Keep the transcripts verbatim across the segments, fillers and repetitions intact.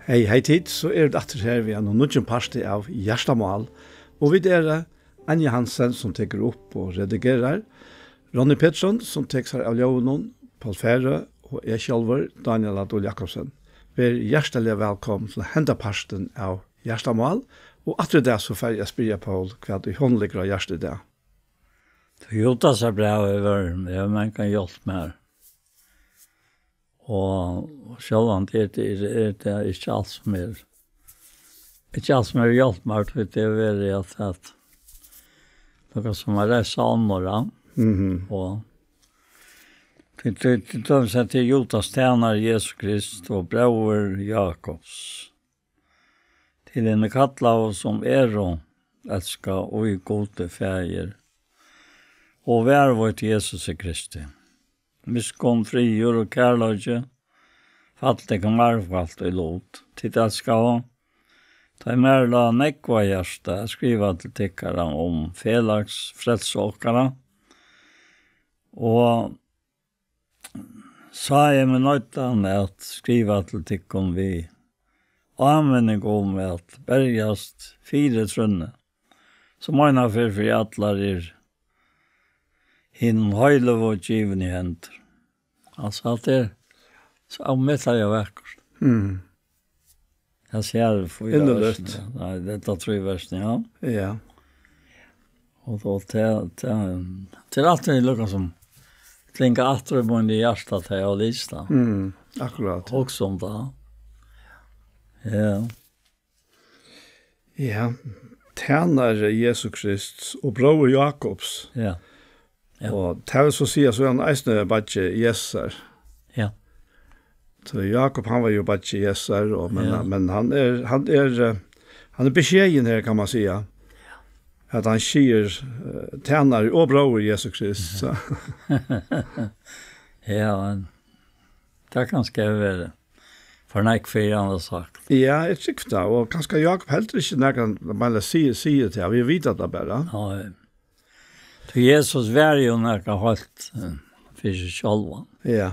Hey, hey tit, so eru vit aftur her við einum nýggjum parti av Hjartamál. Og vit eru Anja Hansen, sum tekur upp og redigerar, Ronny Petersson, sum tekur sær av ljóðinum, Pól Færø og eg sjálvur, Dánjal á Dul Jakobsen. Ver hjartaliga vælkomin til henda partin av Hjartamál. Og aftur í dag, so fari eg at spyrja Pól, hvat ið honum liggur á hjarta í dag. Judasar bræv hevur, hevur mangan hjálpt mær. Og, og sjálvandi er tað, er, er tað ikki alt sum er, ikki alt sum hevur hjálpt mær, tí tað hevur verið at, at nakað sum at reisa onnur, ja. Mhm. Og til, til, til dømis at tað er Judas, tænari Jesu Krist og bróðir Jakobs. Til hinir kallaðu, sum eru elskað í Gudi Faðir og varðveitt Jesusi Kristi. Miskunn, friður og kærleiki falli tykkum margfalt í lut. Tit elskaðu, tá ið mær lá nógv á hjarta at skriva til tykkara um felags frelsu okkara, og sá eg meg noyddan at skriva til tykkum við áminning um at berjast fyri trúnni, sum eina ferð fyri allar er hinum heiløgu givin í hendur. Altso, alt er so ómetaliga vakurt. Mm. Eg sigi fýra Inderligt. Versini. Nei, tað er trý versini, ja. Ja. Og, og til, til, til alt er lukka sum klinga aftur í munn í hjarta til eg har lisið tað. Mm, akkurát. Hugsa um tað. Ja. Ja, tænari Jesu Krists og bróðir Jakobs. Ja. Ja. Og tað vil so siga, so er hann eisini beiggi Jesusar. Ja. So Jakob, hann var jo beiggi Jesusar, og, men, Ja. men hann er, hann er, eh, hann er beskjeden her, kann man siga. Ja. At hann sigur, eh, tænari og bróðir Jesu Krist, so. Ja, men tað kann skjótt vera. For nógv fyri hann har sagt. Ja, eg trúgvi tað, og kanska Jakob heldur ikki nakran, men sigur, sigur tað, vit vita tað bara. Ja, ja. Tí Jesus var jo nakað heilt, eh, fyri seg sjálvan. Ja.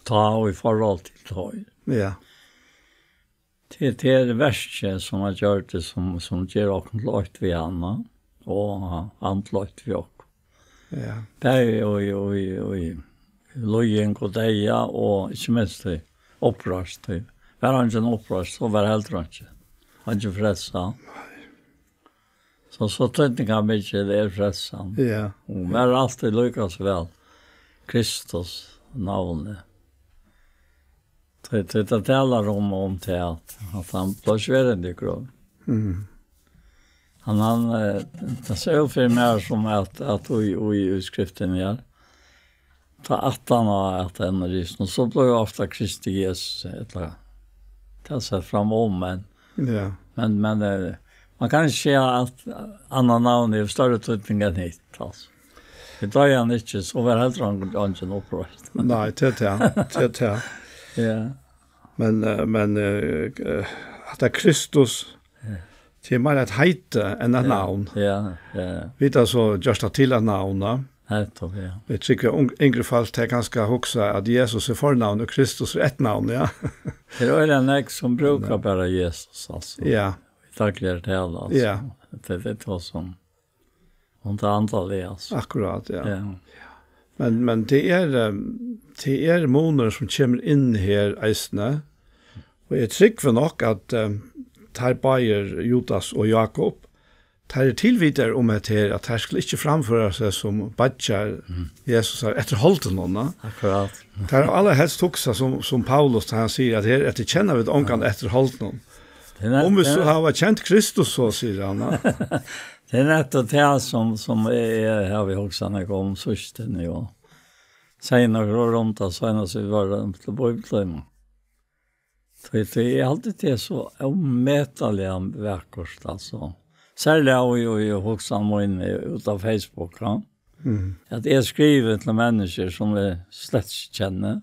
Tá og í forhold til tá. Ja. Tí, tí er verkið, sum hann gjørdi, sum, sum ger okkum til eitt við hann, og hann til eitt við okkum. Ja. Bæði í, í, í, í líðing og deyða, og ikki minst í uppreisn. Tí var hann ikki uppreistur, so var heldur hann ikki. Hann ikki frelsa. Nei. So, so týdningarmikil er frelsan. Ja. Og var altíð líka so væl Kristus navni. Tí, tí tað talar um, um tað, at, at hann bleiv sverandi í grøv. Mm. Hann, hann, eh, tað sær út fyri mær sum at, at í, í, í skriftini her, tá aftan á at hann er risin, og so blívur ofta Kristi Jesusi, ella tað sett fram um, men, Ja. men, men, eh, man kann ikki siga at annað navn hevur størri týdning enn hitt, altso. Tí doyði hann ikki, so var heldur hann eingin uppreistur. Nei, tað er tað, tað er tað. Ja. Men, eh, men, eh, eh, at tað er Kristus, Ja. tað er meira eitt heiti enn eitt Ja. navn. Ja, ja, ja. Vit hava so gjørt tað til eitt navn, ja. Nettupp, ja. Eg trúgvi, ung-, yngri fólk, tey kanska hugsa at Jesus er fornavn og Kristus er eftirnavn, ja. Tað eru øgiliga nógv sum brúka Nei. bara Jesus, altso. Ja. Í dagligari talu, altso. Ja. Tað, tað er tað sum um tað andaliga, altso. Akkurát, ja. Ja. Men, men tað er, ehm, tað er munur sum kemur inn her eisini. Og eg trúgvi nokk at, ehm, teir báðir, Judas og Jakob, teir eru tilvitaðir um hetta her, at teir skulu ikki framføra seg sum beiggjar Mm. Jesusar eftir holdinum, na? Akkurát. Teir hava allarhelst hugsað sum, sum Paulus, tá hann sigur at her eftir kenna vit ongan Ja. eftir holdinum. Tað er nett-, Um vit so tað er hava kent Kristus, so, sigur hann, na? Tað er nettupp tað sum, sum eg, eg havi hugsað nógv um síðst, nú. Seinast var tað seinast vit vóru til bíbliutíma. Tí, tí eg haldi, tað er so ómetaliga vakurt, altso. Serliga í, í, í hugsan mín, eh, út á Facebook, ja. Mm. At eg skrivi til menniskju sum eg slett ikki kenni,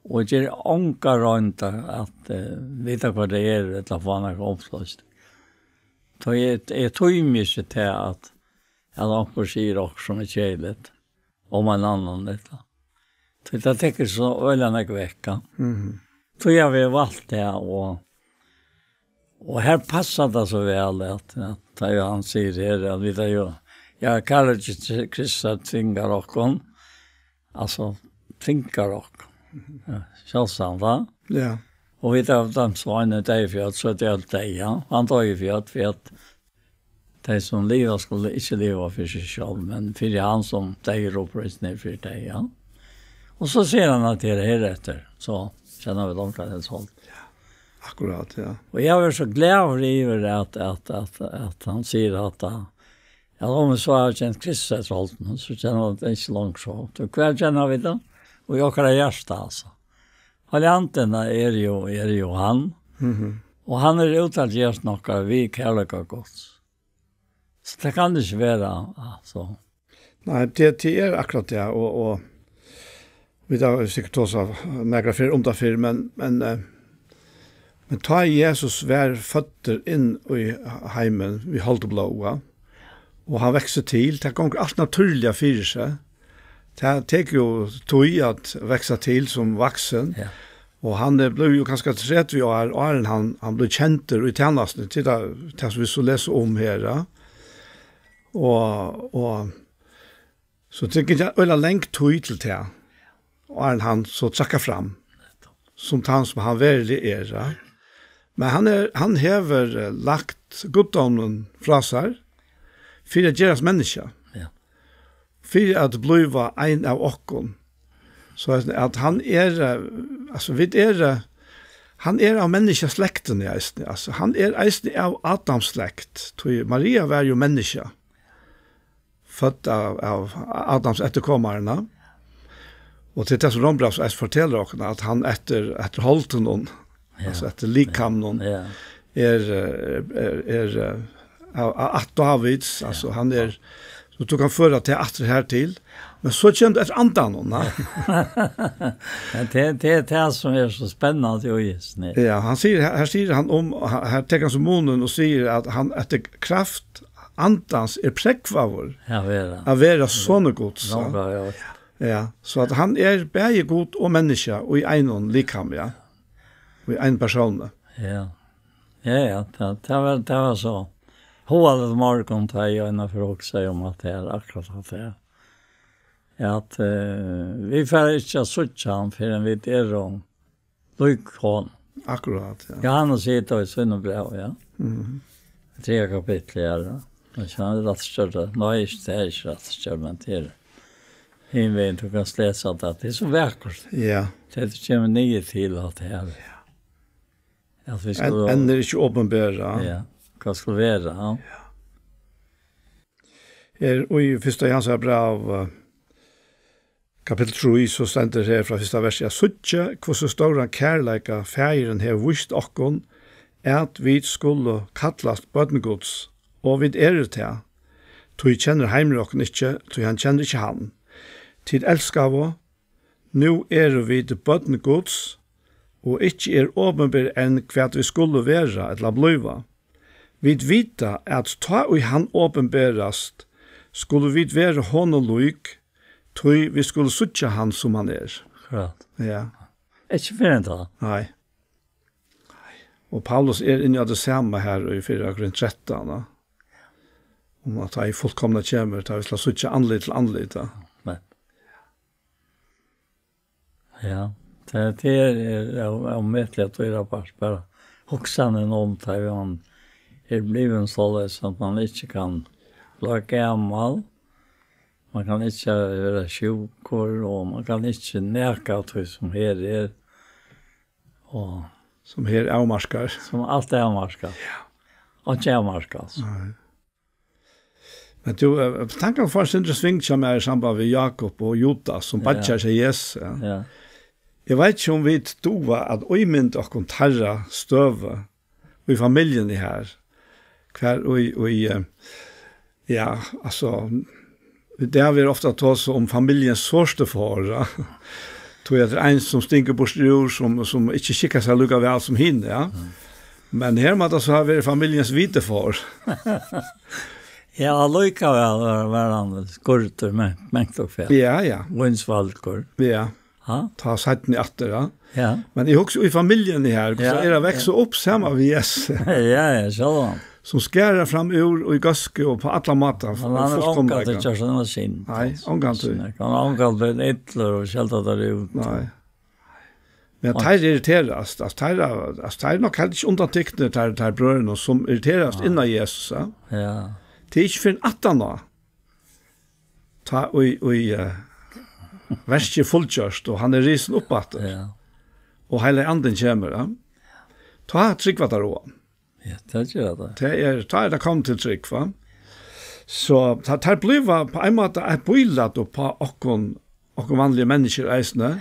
og eg geri onga roynd at, eh, vita hvar tey eru, ella fáa nakra upploysn. Tá eg, eg tími ikki til at, at onkur sigur okkurt sum er keðiligt um ein annan, ella. Tí tað tekur so øgiliga nógv vekk, ja. Mhm. Tí havi eg valt tað, og Og her passar tað so væl, at, at tá ið hann sigur her, at vit eru jo, ja, Karl Kristus tvingar okkum, altso, tvingar okkum. Ja, sjálvsagt, va? Ja. Og vit hava dømt Svein í deyða fjøll, so er tað alt deyða, ja. Hann doyði í fjøll, fyri at tey sum liva skulu ikki liva fyri seg sjálv, men fyri hann sum deyður og reisir niður fyri tey, ja. Og so sigur hann at her, hereftir, so kenna vit ongan Helds Holt. Ja, akkurát, ja. Og eg var so glaður yvir at, at, at, at hann sigur at, at um vit so hava kent Kristus eftir holdinum, so kenna vit tað ikki longur so. So hvar kenna vit tað? Og í okkara hjarta, altso. Heilagi Andin er jo, er jo hann. Mhm. Og hann er útalt gjørt nokk við kærleika Guds. So tað kann ikki vera, altso. Nei, tað, tað er akkurát tað, og, og vit hava sikkurt tosað nakrar ferðir um tað fyrr, men, men, eh, men tá Jesus var føddur inn í heimin við holdi og blóði, og hann veksur til, tað gongur alt natúrliga fyri seg. Tað tekur jo tíð at veksa til sum vaksin. Ja. Og hann er, blívur jo kanska tretivu ár, áðrenn hann, hann blívur kendur í tænastuni, til tað, tað sum vit so lesa um her, ja. Og, og, so tað er ikki øgiliga long tíð til tað, áðrenn hann so traðkar fram, sum tann sum hann veruliga er, ja. Men hann er, hann hevur, eh, lagt guddómin frá sær fyri at gerast menniskja. Ja. Fyri at blíva ein av okkum. So at, at hann er, eh, altso, vit er, eh, hann er av menniskjaslektini eisini. Altso, hann er eisini av Adams slekt. Tí Maria var jo menniskja. Fødd av, av Adams eftirkomarna. Og til tað sum Rómbrævið eisini fortelur okkum, at hann eftir, eftir holdinum, ja, altso eftir likamnum, ja, er, eh, er, er, eh, av, av ætt Dávids, ja, altso hann er, so tú kanst føra tað aftur her til, men so kemur tað eftir andanum, na? Men tað, tað er tað sum er so spennandi í hesum. Ja, hann sigur, her, her sigur hann um, her, her tekur hann so munin og sigur at hann eftir kraft andans er prógvaður at vera, at vera sonur Guds, ja. Longu, ja. Ja, so at hann er bæði Gud og menniskja í einum likami, ja. Í einum persóni. Ja. Ja, ja, tað, tað var, tað var so. Hugaligt morgun, tá eg eina ferð hugsaði um at tað er akkurát at tað er. At, eh, vit fara ikki at síggja hann fyrr enn vit eru lík honum. Akkurát, ja. Johannes sigur tað í sínum brævi, ja. Mhm. Triðja kapitli er tað. Men so er rætt størt. Nei, ikki, tað er ikki rætt størt, men tað er hin vegin, tú kanst lesa tað. Tað er so vakurt. Ja. Tað kemur niður til at tað er. Ja. At vit skulu enn, enn er ikki opinberað. Ja. Hvat skal vera, ja? Ja. Her í fyrsta Jóhannesar bræv, eh, Kapittul trý, so stendur her frá fyrsta versi: "At síggja, hvussu stóran kærleika Faðirin hevur víst okkum, at vit skulu kallast børn Guds, og vit eru tað. Tí kennir heimurin okkum ikki, tí hann kennir ikki hann. Tit elskaðu, nú eru vit børn Guds, og ikki er opinberað enn, hvat vit skulu vera ella blíva. Vit vita, at tá ið hann opinberast, skulu vit vera honum lík, tí vit skulu síggja hann, sum hann er." Akkurát. Ja. Ikki fyrr enn tá. Nei. Og Paulus er inni á tað sama her í fyrra Korint trettan, ja. Um at tá ið fullkomna kemur, tá vit skulu síggja andlit til andlit, ja. Men Ja, tað, tað er, er, er ómetaliga dýrabært, bara hugsanin um, tá ið man er blivin soleiðis, at man ikki kann blíva gamal, man kann ikki vera sjúkur, og man kann ikki nakað av tí sum her er, og sum her avmarkar. Sum alt er avmarkað. Ja. Og ikki avmarkað, altso. Nei. Men tú, eh, tankarnir fáa eitt sindur sving hjá mær í samband við Jákup og Judas, sum Ja. beiggjar seg Jesu, ja. Ja. Eg veit ikki, um vit duga at ímynda okkum teirra støðu í familjuni her. Hvar í, í, eh, ja, altso, í dag verður ofta tosað um familjens sorte far, ja. Tí at tað er ein, sum stingur burtur úr, sum, sum ikki skikkar seg líka væl sum hin, ja. Mm. Men her má tað so hava verið familjens hviti far. Ja, allíkavæl var, var hann skurdur, men, mangt og væl. Ja, ja. Vínsvaldur. Ja. Ja. Ta seinni aftur, ja. Ja. Men eg hugsi í familjuni her, hvussu Ja, er at ja. Vaksa upp saman við Jesu, Ja, ja, sjálvandi. Sum skarar fram úr og í góðsku og på alla mátar, Men hann er fullkomleika. Ongantíð gjørt seg nakað skeint, Nei, ongantíð. Hann er ongantíð blivin illur og skeldað tær út. Nei. Men Og teir irriterast, altso, teir eru, altso, teir eru nokk heilt ikki undantiknir, teir, teir brøðurnir, sum irriterast Ja. Innan Jesus, ja. Ja. Tað er ikki fyrr enn aftan á. Tá í, í, eh, verkið er fullgjørt, og hann er risin upp aftur. Ja. Og Heilagi Andin kemur, ja. Tá trúgva teir á hann. Ja, tað ger tað. Tað er, tá er tað komið til trúgv, va? So, tá, teir blíva á ein máta eitt bílæt uppá okkum, okkum vanligu menniskju eisini.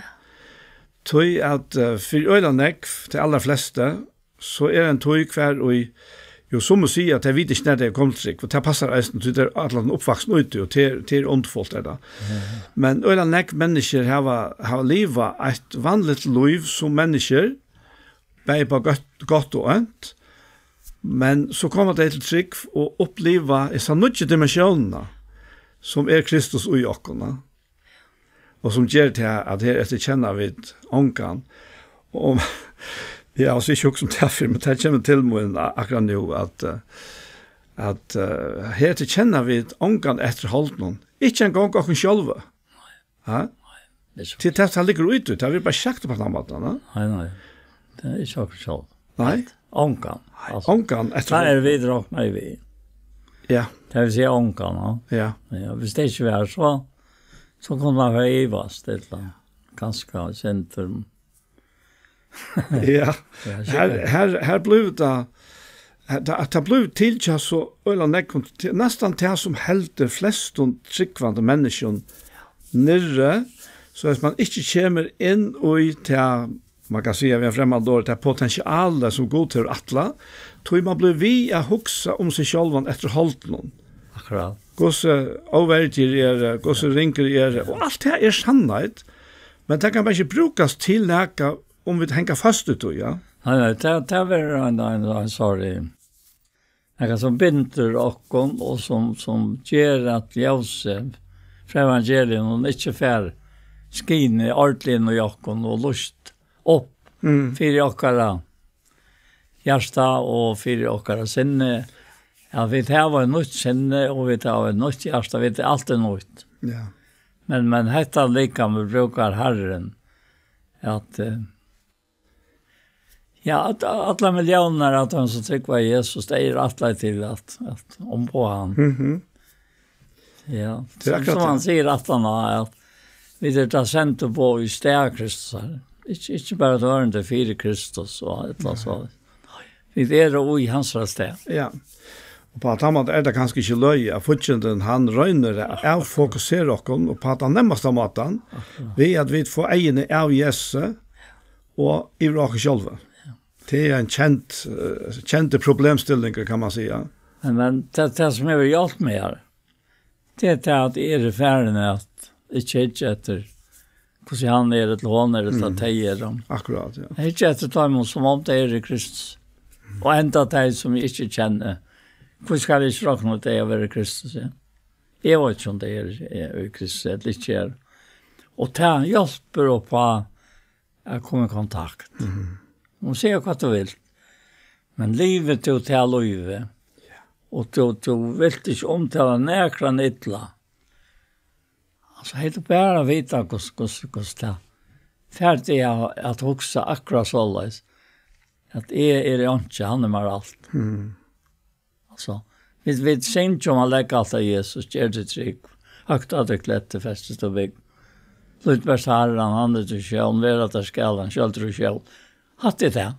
Tí at, eh, fyri øgiliga nógv, tey allarflestu, so er ein tíð hvar í, jú, summi siga, at tey vita ikki, nær tey koma til trúgv, og tað passar eisini, tí tað er allan uppvaksin úti, og tað er, tað er óndfult, er tað. Mhm. Men øgiliga nógv menniskju hava, hava livað eitt vanligt lív sum menniskju, bæði á gott, gott og ónt, men so koma tey til trúgv og uppliva hesa nýggju dimensiónina, sum er Kristus í okkum, og sum ger tað, at her eftir kenna vit ongan. Og, ja, og so ikki hugsa um tað fyrr, men tað kemur til mín a-, akkurát nú, at, eh, at, eh, her eftir kenna vit ongan eftir holdinum. Ikki eingong okkum sjálv. Ha? Tað er so. Tí tað, tað liggur út í, tað er bara sagt upp á tann mátan, ha? Nei, nei. Tað er ikki okkum sjálv. Nei? Ongan. Nei, altso, ongan eftir tað er vit rokna við. Ja. Tað vil siga ongan, ja. Ja. Ja, hvis tað ikki var so, so kundi man vera ivast, ella kanska kjent for Ja. Ja, her, sikkurt. Her, her blívur tað, her, tað, tað blívur til hjá so øgiliga nógvum, til, næstan tað sum heldur flestum trúgvandi menniskjum niðri, so at man ikki kemur inn í tað, man kann siga við ein fremmandan orð, tað potentialið sum Gud hevur ætlað, tí man blívur við at hugsa um seg sjálvan eftir holdinum. Akkurát. Hvussu óverdigir eru, hvussu ringir eru, og alt tað er sannheit, men tað kann bara ikki brúkast til nakað, um vit hanga fast í tí, ja. Nei, nei, tað, tað verður ein, ein, ein, sorry. Nakað sum bindur okkum og sum, sum ger at ljósið frá evangelium ikki fær skinið ordiliga inn í okkum og lýst upp Mm. fyri okkara hjarta og fyri okkara sinni. Ja, vit hava eitt nýtt sinni og vit hava eitt nýtt hjarta, vit er alt er nýtt. Ja. Men, men hetta likamið brúkar Harrin at, eh, ja, at allar milliónirnar av teimum sum trúgva á Jesus, tey eru ætlaðar til at, at umboða hann. Mhm. Ja, Tað er sum, akkurát sum hann tað. Sigur aftan á, at vit eru tað sendiboð í stað Kristus. Ikki, ikki bara eitt ørindi fyri Kristus og ella Nei. So. Vit eru í hansara stað. Ja. Og á tann mátan er tað kanska ikki løgið, at fíggindin, hann roynir at avfokusera okkum og á tann nemmasta mátan, Akkurát. Við at vit fáa eyguni av Jesusi og yvir okkum sjálvi. Ja. Tað er ein kend, eh, kend problemstilling, kann man siga. Men, men tað, tað sum hevur hjálpt mær her, tað er tað, at eg eri farin at ikki hyggja eftir hvussu hann er, ella hon er, ella Mm. tey eru. Akkurát, ja. Eg hyggi eftir teimum, sum um tey eru í Kristus. Og enntá tey, sum eg ikki kenni. Hví skal eg ikki rokna tey at vera í Kristus, ja? Eg veit ikki, um tey eru, eru í Kristus, ella ikki eru. Og tað hjálpir upp á at koma í kontakt. Mhm. Og siga hvat tú vilt. Men livir tú tað lívið, Ja. og tú, tú vilt ikki umtala nakran illa. Altso, hevði tú bara vitað, hvussu, hvussu, hvussu tað fær teg at, at hugsa akkurát soleiðis, at eg eri einki, hann er mær alt. Mhm. Altso, vit, vit syngja um at leggja alt á Jesus, ger teg trygg. Høgt á teg kletti, festist og bygg. Lít bert Harran, hann er tín sjón, vera tær skal hann, skjøldur og skjól. Hatta er tað.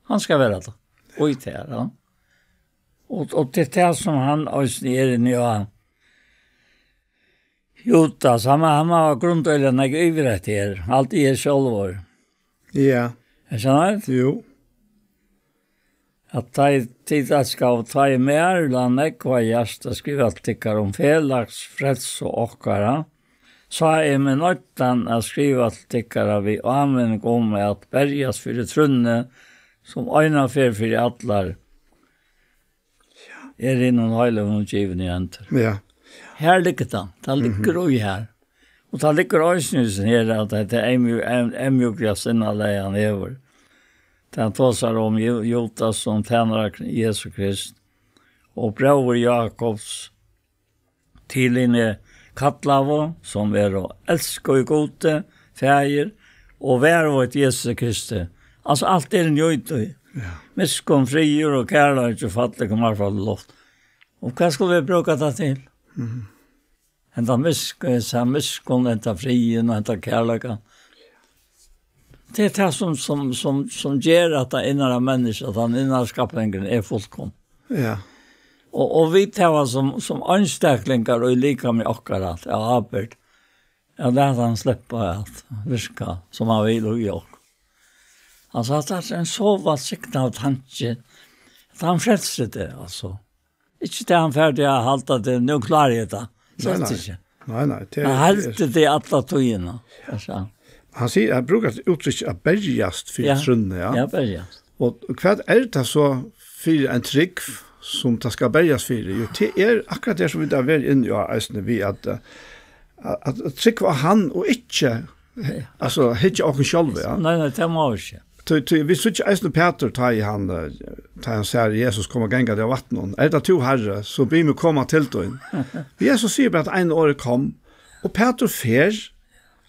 Hann skal vera tað. Og í tær, ja. Og, og til tað sum hann eisini er inni á. Judas, hann, hann var grundøgiliga nógv yvir hetta her. Alt í her sjálvur. Ja. Er tað neitt? Jú. At tá ið tit elskaðu, tá ið mær lá nógv á hjarta at skriva til tykkara um felags frelsu okkara, sá eg meg noyddan at skriva til tykkara við áminning um at berjast fyri trúnni, sum eina ferð fyri allar er hinum heiløgu givin í hendur. Ja. Her liggur tað. Tað liggur Mhm. í her. Og tað liggur eisini í sum her, at hetta er ein mjú-, ein, ein mjúkliga sinnalagi hann hevur. Tá hann tosar um Ju-, Judas sum tænara Jesu Krist, og bróður Jakobs, til hini kallaðu, sum eru elskað í Gudi, Faðir, og varðveitt Jesu Kristi. Altso, alt er nýtt í. Ja. Miskunn, friður og kærleiki fallir, kemur frá luft. Og hvat skulu vit brúka tað til? Mhm. Henda misk-, hesa miskunn, henda friðin og henda kærleika. Tað er tað sum, sum, sum, sum ger at tað innara menniskja, at tann innara skapningurin er fullkomin. Ja. Og, og vit hava sum, sum einstaklingar og í likami okkara, at hava ábyrgd, at lata hann sleppa at virka sum hann vil í okkum. Altso, at tað er ein so vælsignaður tanki, at hann frelsir teg, altso. Ikki tað hann fer til at halda teg, nú klári eg tað. Nei, slett nei. Ikki. Nei, nei, tað er, hann heldur teg alla tíðina, altso. Hann sigur, hann brúkar eitt úttrykk at berjast fyri, ja, trúnni, ja. Ja, berjast. Og hvat er tað so fyri ein trúgv, sum tað skal berjast fyri? Jú, tað er akkurát tað, sum vit hava verið inni á eisini, við at, eh, at, at trúgva á hann og ikki, ja, altso, hyggja okkum sjálv, ja. Nei, nei, tað má vit ikki. Tí, tí, vit síggja eisini Pætur, tá ið hann, eh, tá hann sær Jesus koma gangandi á vatninum. "Er tað tú, Harri, so bið meg koma til tín." Jesus sigur bara eitt orð, "Kom." Og Pætur fer,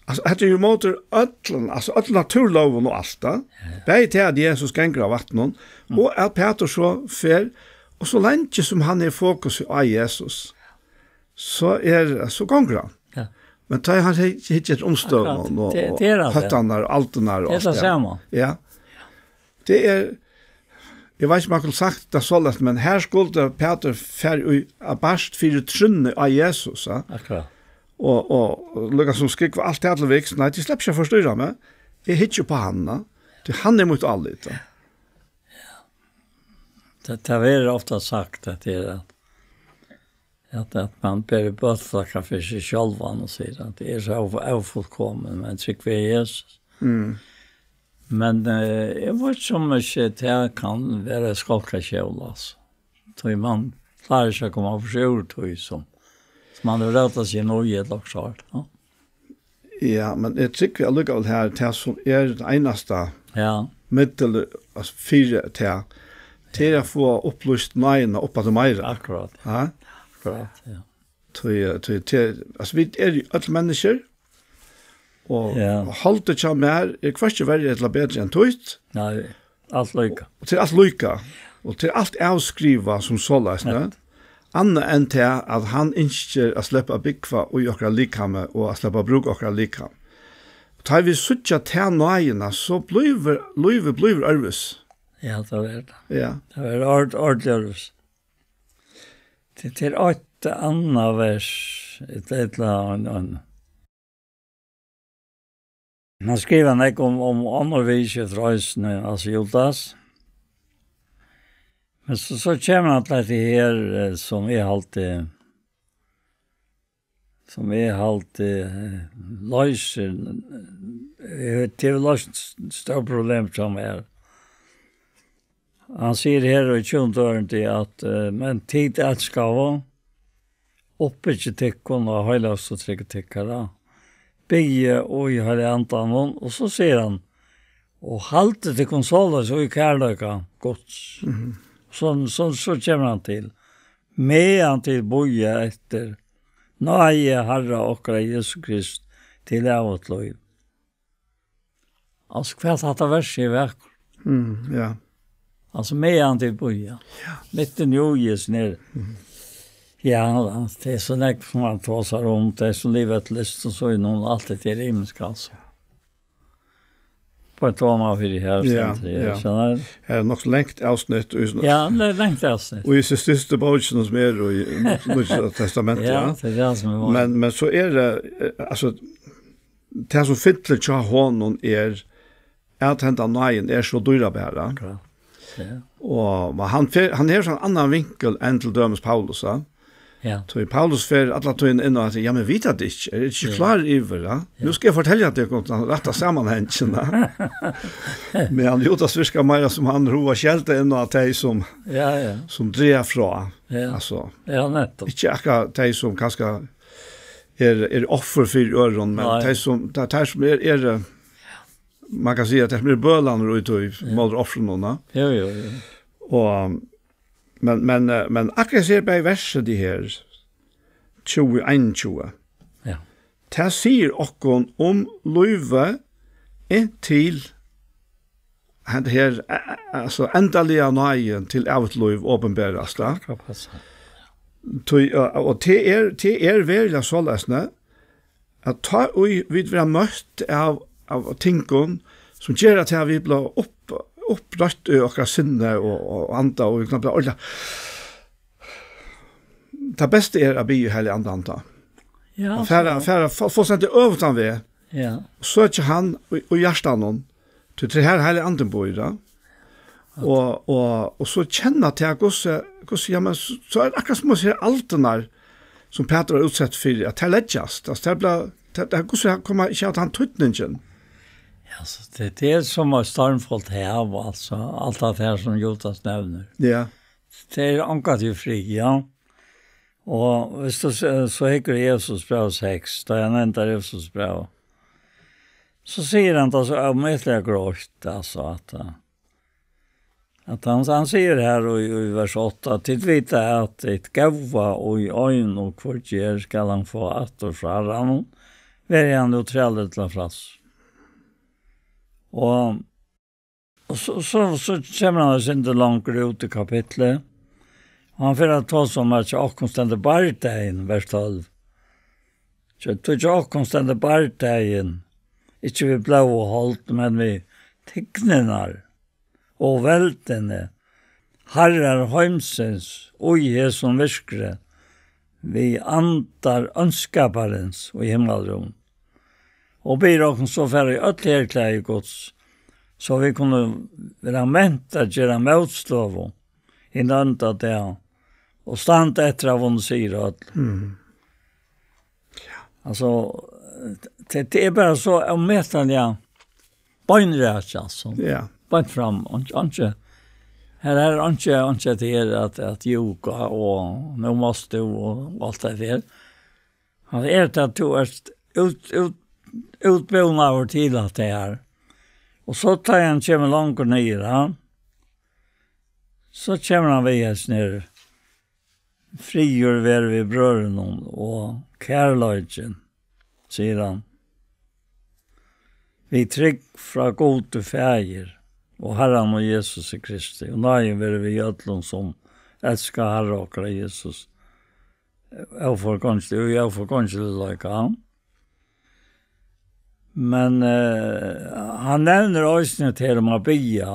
altso, hetta er jú móti øllum, altso, øllum natúrlógum og alt tað. Ja. Bæði tað at Jesus gongur á vatninum, mm, og at Pætur so fer, og so leingi sum hann hevur fokus á Jesus, so er, so gongur hann. Ja. Men tá hann hy-, hyggir eftir umstøðunum, akkurát, og, tað, og tað er tað. Høttarnar og aldurnar og, tað er alt tað, tað sama. Ja. Tað er, eg veit ikki, um hann skuldi sagt tað soleiðis, men her skuldi Pætur fara í, á bart fyri trúnni á Jesus, ja. Akkurát. Og, og, og líka sum skúgva alt tað til viks, nei, tit sleppa ikki at forstýra meg. Eg hyggi upp á hann, ja. Tí hann er mítt álit, ja. Tað, tað verður ofta sagt, at tað er at at, at man ber bøtflagga fyri seg sjálvan og sigur at tað er so ó-, ófullkomið, men trúgvi eg Jesus. Mm. Men, eh, eg veit ikki um ikki tað kann vera eitt skálkaskjól, altso. Tí man klárar ikki at koma burtur úr tí sum, sum man hevur rótað seg inn í ella okkurt, ja. Ja, men eg trúgvi allíkavæl her, tað sum er tað einasta, ja, middel, altso, fyri tað, tað er at fáa upplýst náðina upp aftur meira. Akkurát. Ja? Akkurát, ja. Tí, tí, tí, altso, vit eru jú øll menniskju, og, ja, holdið hjá mær er hvørki verri ella betri enn títt. Nei. Alt líka. Og tað er alt líka. Og tað er alt avskrivað sum soleiðis, ne? Nett. Annað enn tað, at hann ynskir at sleppa at búgva í okkara likami og at sleppa at brúka okkara likam. Og tá vit síggja ta náðina, so blívur, lívið blívur øðrvísi. Ja, tað er tað. Ja. Tað er ord-, ordiliga øðrvísi. Tað, tað er eitt annað vers, eitt, eitt ella annað. Hann skrivar nógv um, um onnur viðurskifti eisini, altso Judas. Men so, so kemur hann til hetta her, eh, sum eg haldi, sum eg haldi, eh, loysir, eh, tað er loyst stórt problem hjá mær. Hann sigur her í tjúgunda ørindi at, eh, "Men tit elskaðu, uppbyggið tykkum á heilagustu trúgv tykkara, biðið í Heilaga Andanum", og so sigur hann, "Og haldið tykkum soleiðis í kærleika Guds." Mhm. So, so, so kemur hann til, "Meðan tit bíða eftir náði Harra okkara Jesu Krist til ævigt lív." Altso, hvat hatta versið er vakurt. Mm, ja. Altso, meðan tit bíða. Ja. Mitt í nú, Jesus, nær. Mhm. Ja, tað er so nógv sum man tosar um, tað er so liva eitt lyst og so í nú, alt tað er ymiskt, altso. På eitt tóma fyri her, ja, stendur her, ja. Skilur. Her er nokk langt avsnitt, og í, ja, tað er langt avsnitt. Og í stytstu bókini sum er í Nýggja Testamenti, ja, ja. Tað er tað sum er vanligt. Men, men so er tað, eh, altso, tað sum fyllir hjá honum er, at henda náðin er so dýrabær. Akkurát. Ja. Og, men hann fer, hann hevur so ein annan vinkul enn til dømis Paulus, ja. Ja. So Paulus fer alla tíðina inn á at, "Ja, men vita tit ikki, eru tit ikki, ja, klár yvir, ja? Ja. Nú skal eg fortelja tykkum tann rætta samanhangin, ja." Men Judas virkar meira sum hann hevur skeldað inn á tey sum, ja, ja, sum draga frá. Ja. Altso, ja, nettupp. Ikki akkurát tey sum kanska er, er offur fyri øðrum, men Nei. tey sum, tað er tey sum er, er, eh, man kann siga at tey sum eru bølarnir í tí, Ja. móti ofrunum, na. Jo, jo, jo. Og, men, men, eh, men akkurát her bæði versið, tað her, tjúgu, einogtjúgu. Ja. Tað sigur okkum um lívið inntil henda her, eh, eh, altso, endaliga náðin til ævigt lív opinberast, ja. Akkurát passar. Tí, og, og tað er, tað er veruliga soleiðis, ne, at tá ið vit verða møtt av, av tingum, sum gera at vit blíva upp, upprørt í okkara sinni og, og anda, og vit kunnu blíva ordiliga, tað besta er at biðja Heilaga Andan tá. Ja, Og fara, so fara, fá, fá sent øvutan veg. Ja. Og søkja hann í, í hjartanum. Tí tað er her Heilagi Andin býr, ja. Og, og, og so kenna til hvussu, hvussu, ja, men so, so er akkurát sum at siga altarnar, sum Pætur var útsett fyri, at tær leggjast. Altso, tær blíva, tær, tær, hvussu hann koma ikki at hann týdningin. Ja, so det, det er som et stormfullt hav, altså, alt det her som Judas nevner. Ja. Det er omgått i fri, ja. Og hvis du s-, så hikker Jesus brev seks, da jeg nevnte Jesus brev, så sier han det så omøtelig grått, altså, at, eh, at han, han sier her i, i vers åtte, at «Tit vita at tit góða og í ein og hvør ger skal han fáa aftur, svarar han, veri hann nú trælir til frals.» Og, og så, så, så kommer han og synder langt ut i kapitlet, og han får ta som at «Hjá okkum stendur bardagin», vers tólv. «Hjá, tí hjá okkum stendur bardagin, ikki við blóð og hold, men við tignirnar og veldini, harrar heimsins, í hesum virkri, við andar ónskaparins í himmalrúm. Og biður okkum so fara í øll herklæði Guds, so vit kunnu vera ment at gera mótstøðu hin ónda dag, og standa eftir at hava vunnið sigur á øll.» Mm. Altso, tað, tað er bara so ómetaliga beinrakt, altso. Ja. Beint fram, og, og, her er ikki, ikki at tað er at, at júka, og nú mást tú, og, og alt det der. Hann er tað at tú ert út, út, útbúnaður til at tað er. Og so tá hann kemur longur niður, ja, so kemur hann við hesum her: «Friður veri við brøðrunum og kærleikin», sigur hann. «Við trúgv frá Gudi Faðir og Harranum Jesusi Kristi, og náðin veri við øllum, sum elska Harra okkara Jesus óforgongil-, í óforgongiligleika.» Men, eh, hann nevnir eisini tað her um at biðja,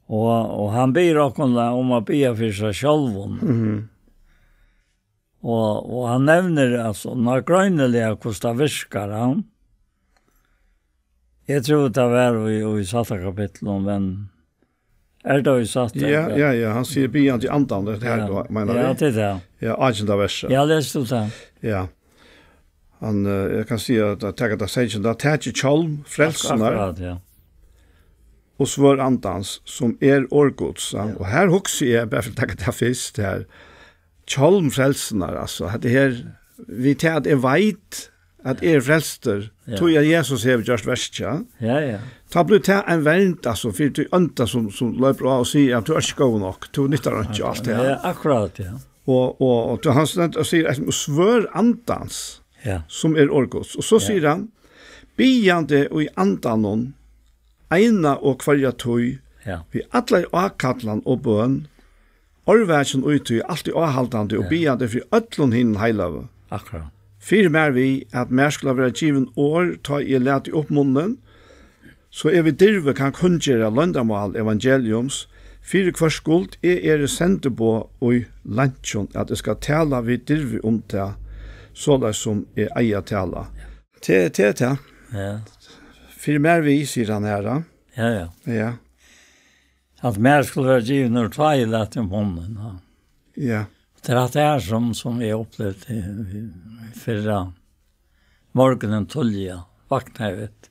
og, og hann biður okkum um at biðja fyri seg sjálvum. Mhm. Og, og hann nevnir, altso, nágreiniliga hvussu tað virkar, ja. Eg trúði, tað var í, í sætta kapitlinum, men er tað í sætta? Ja, ja, ja, hann sigur biðjandi í andanum, tað er her, Ja. Meinar Ja, tú? Tað er tað. Ja, átjanda versi. Ja, les tú tað. Ja. Hann, eh, eg kann siga at, at taka tað seytjanda, takið hjálm frelsunnar Akkurát, ja. og svørð Andans, sum er orð Guds, ja. Ja. Og her hugsi eg, bara fyri at taka tað fyrst her, hjálm frelsunnar, altso, hetta her, við tað at eg veit at eg eri frelstur, Ja. tí at Jesus hevur gjørt verkið. Ja, ja. Tá blívur tað ein vernd, altso, fyri tí ónda sum, sum loypur á og sigur, at tú ert ikki góður nokk, tú nyttar einki, og alt tað her. Ja, akkurát, ja. Og, og, og tú, hann stendur og sigur, og svørð Andans, Ja. sum er orð Guds. Og so Ja. sigur hann, biðjandi í Andanum, eina og hvørja tíð, Ja. við allari ákallan og bøn, ørvakin í tí, altíð áhaldandi og Ja. biðjandi fyri øllum hinum heilagu. Akkurát. Fyri mær við, at mær skulu vera givin orð, tá eg lati upp munnin, so eg við dirvi kann kunngera loyndarmál evangeliums, fyri hvørs skuld eg eri sendiboð í leinkjum, at eg skal tala við dirvi um tað, soleiðis sum eg eigi at tala. Ja. Tað, tað er tað. Ja. Fyri mær við, sigur hann her, ja. Ja, ja. Ja. At mær skulu vera givin orð, tá eg lati upp munnin, ja. Ja. Tað er hatta her sum, sum eg upplivdi í, í fyrramorgunin tíðliga, vaknaði við,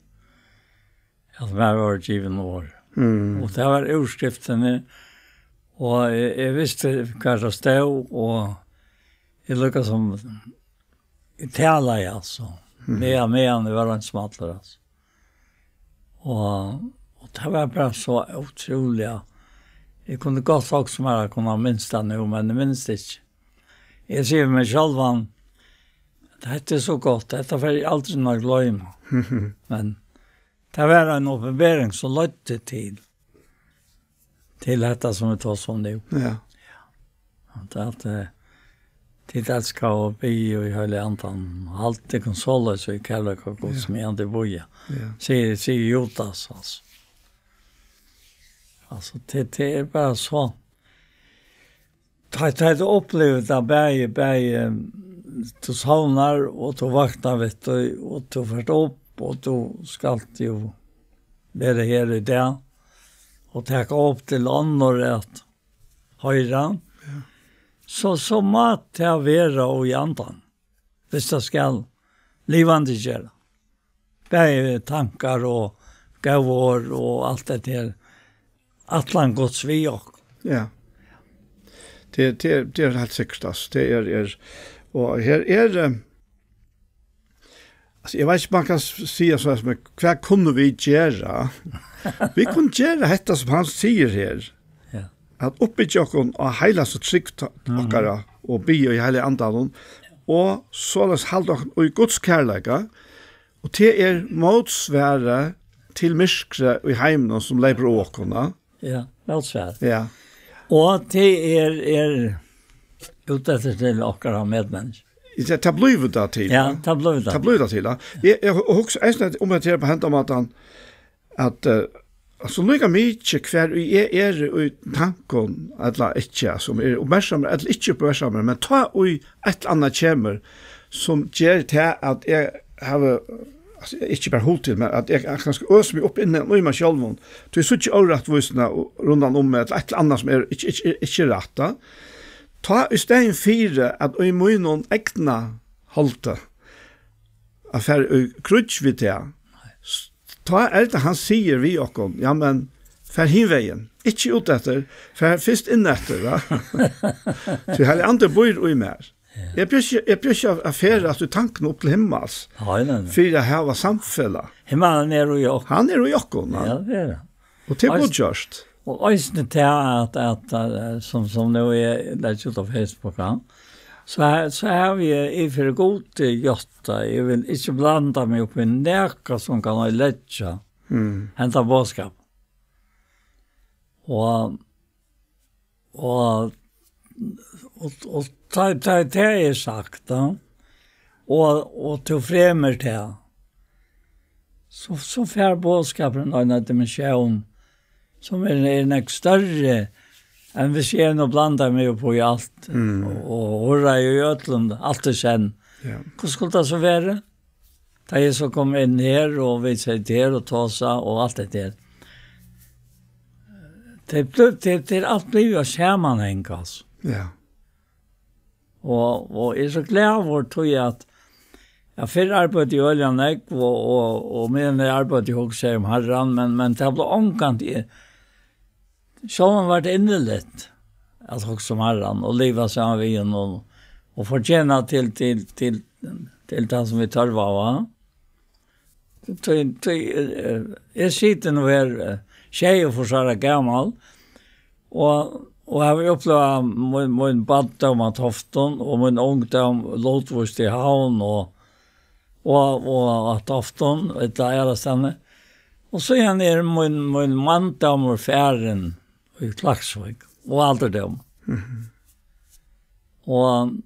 at mær vóru givin orð. Mm. Og tað var úrskriftin, og eg, eg visti hvar tað stóð, og Tað er líka sum, eg talaði, altso. Mhm. Meðan, meðan eg var ein smalur, altso. Og, og tað var bara so ótrúliga. Eg kundi gott hugsað mær at kunna minnast tað nú, men eg minnist ikki. Eg sigi við meg sjálvan, "Hetta er so gott, hetta fari eg aldrin at gloyma." Men tað var ein opinbering sum leiddi til, til hetta sum vit tosa um nú. Ja. At, at, eh, tit elska og biðja í Heilaga Andanum, haldið tykkum soleiðis í kærleika Guds, ja, meðan tit bíða. Ja. Sigur, sigur Judas, altso. Altso, tað, tað er bara so. Tá, tá tú upplivir tað bæði, bæði, tú sovnar og tú vaknar við tí, og tú fert upp, og tú skalt jú vera her í dag, og taka upp til onnur at hoyra, ja, so, so má tað vera í andan, hvis tað skal livandi gera. Bæði tankar og góð orð og alt det her. Ætlan Guds við okkum. Ja. Tað, tað, tað er heilt sikkurt, altso. Tað er, er, og her er, eh, altso, eg veit ikki, man kann s-, siga so, men hvat kunnu vit gera? Vit kunnu gera hetta sum hann sigur her. Ja. At uppbyggja okkum á heilastu trúgv ta-, mhm, okkara og biðja í Heilaga Andanum, og soleiðis halda okkum í Guds kærleika, og tað er mótsvarið til myrkrið í heiminum sum leypur á okkum, ja. Ja, mótsvarið. Ja. Og tað er, er út eftir til okkara medmenniskju. Ja, tað blívur tað til, ja, ja. Tað blívur tað. Tað blívur tað til, ja. Eg, eg hu-, hugsi eisini um at her á hendan mátan, at, eh, altso, líka mikið hvar ið eg eri í tankum, ella ikki, altso, um eg eri uppmerksamur ella ikki uppmerksamur, men tá ið eitt ella annað kemur, sum ger tað at eg havi, altso, ikki bara hug til, men at eg kanska øsi meg upp innan í mær sjálvum, tí eg síggi órættvísina rundan um meg, ella eitt ella annað sum er ikki, ikki, ikki rætt, tá. Tá í staðin fyri at í mínum egna haldi, at fara í kríggj við tað, s-, tá er tað, hann sigur við okkum, "Ja, men far hin vegin, ikki út eftir, far fyrst inn eftir, va?" Tí Heilagi Andi býr í mær. Ja. Eg brúki, eg brúki at, at ferðast í tankunum upp til himmals, nei, nei, nei, fyri at hava samfelag. Himmalin er í okkum. Hann er í okkum, ja. Ja, tað er hann. Og tað er eisini, gott gjørt. Og eisini tað at, at, eh, sum, sum nú eg leggi út á Facebook, ja, so her, so havi eg yvir fyri Gudi játtað, eg vil ikki blanda meg upp í nakað sum kann oyðileggja, mm, henda boðskap. Og Og, og, og tá, tá, tá er sagt, ja, og, og tú fremur tað, so, so fær boðskapurin eina dimensjón, sum er, er nógv størri enn hvis eg nú blandi meg upp í alt, mm, og, og hurra í øllum, alt er senn. Ja. Hvussu skuldi tað so verið? Tá eg so kom inn her, og vit sita her og tosa, og alt hetta her. Tað er bli-, tað, tað er alt blivið á samanhang, altso. Ja. Og, og eg eri so glaður, tí at, ja, fyrr arbeiddi eg øgiliga nógv, og, og, og meðan eg arbeiddi, hugsaði eg um Harran, men, men tað bleiv ongantíð, sjálvandi var tað inniligt at hugsa um Harran og liva saman við honum og, og fortjena til, til, til, til tað sum vit tørvaðu, va? Tí, tí, eh, eg siti nú her, eh, sjeyogfýrs ára gamal, og, og havi upplivað mín, mín barndóm á Toftum og mín ungdóm lutvíst í Havn og, og, og á Toftum, ella aðrastaðni. Og síðan er mín, mín manndómur farin í Klaksvík og aldurdóm. Mhm. Og,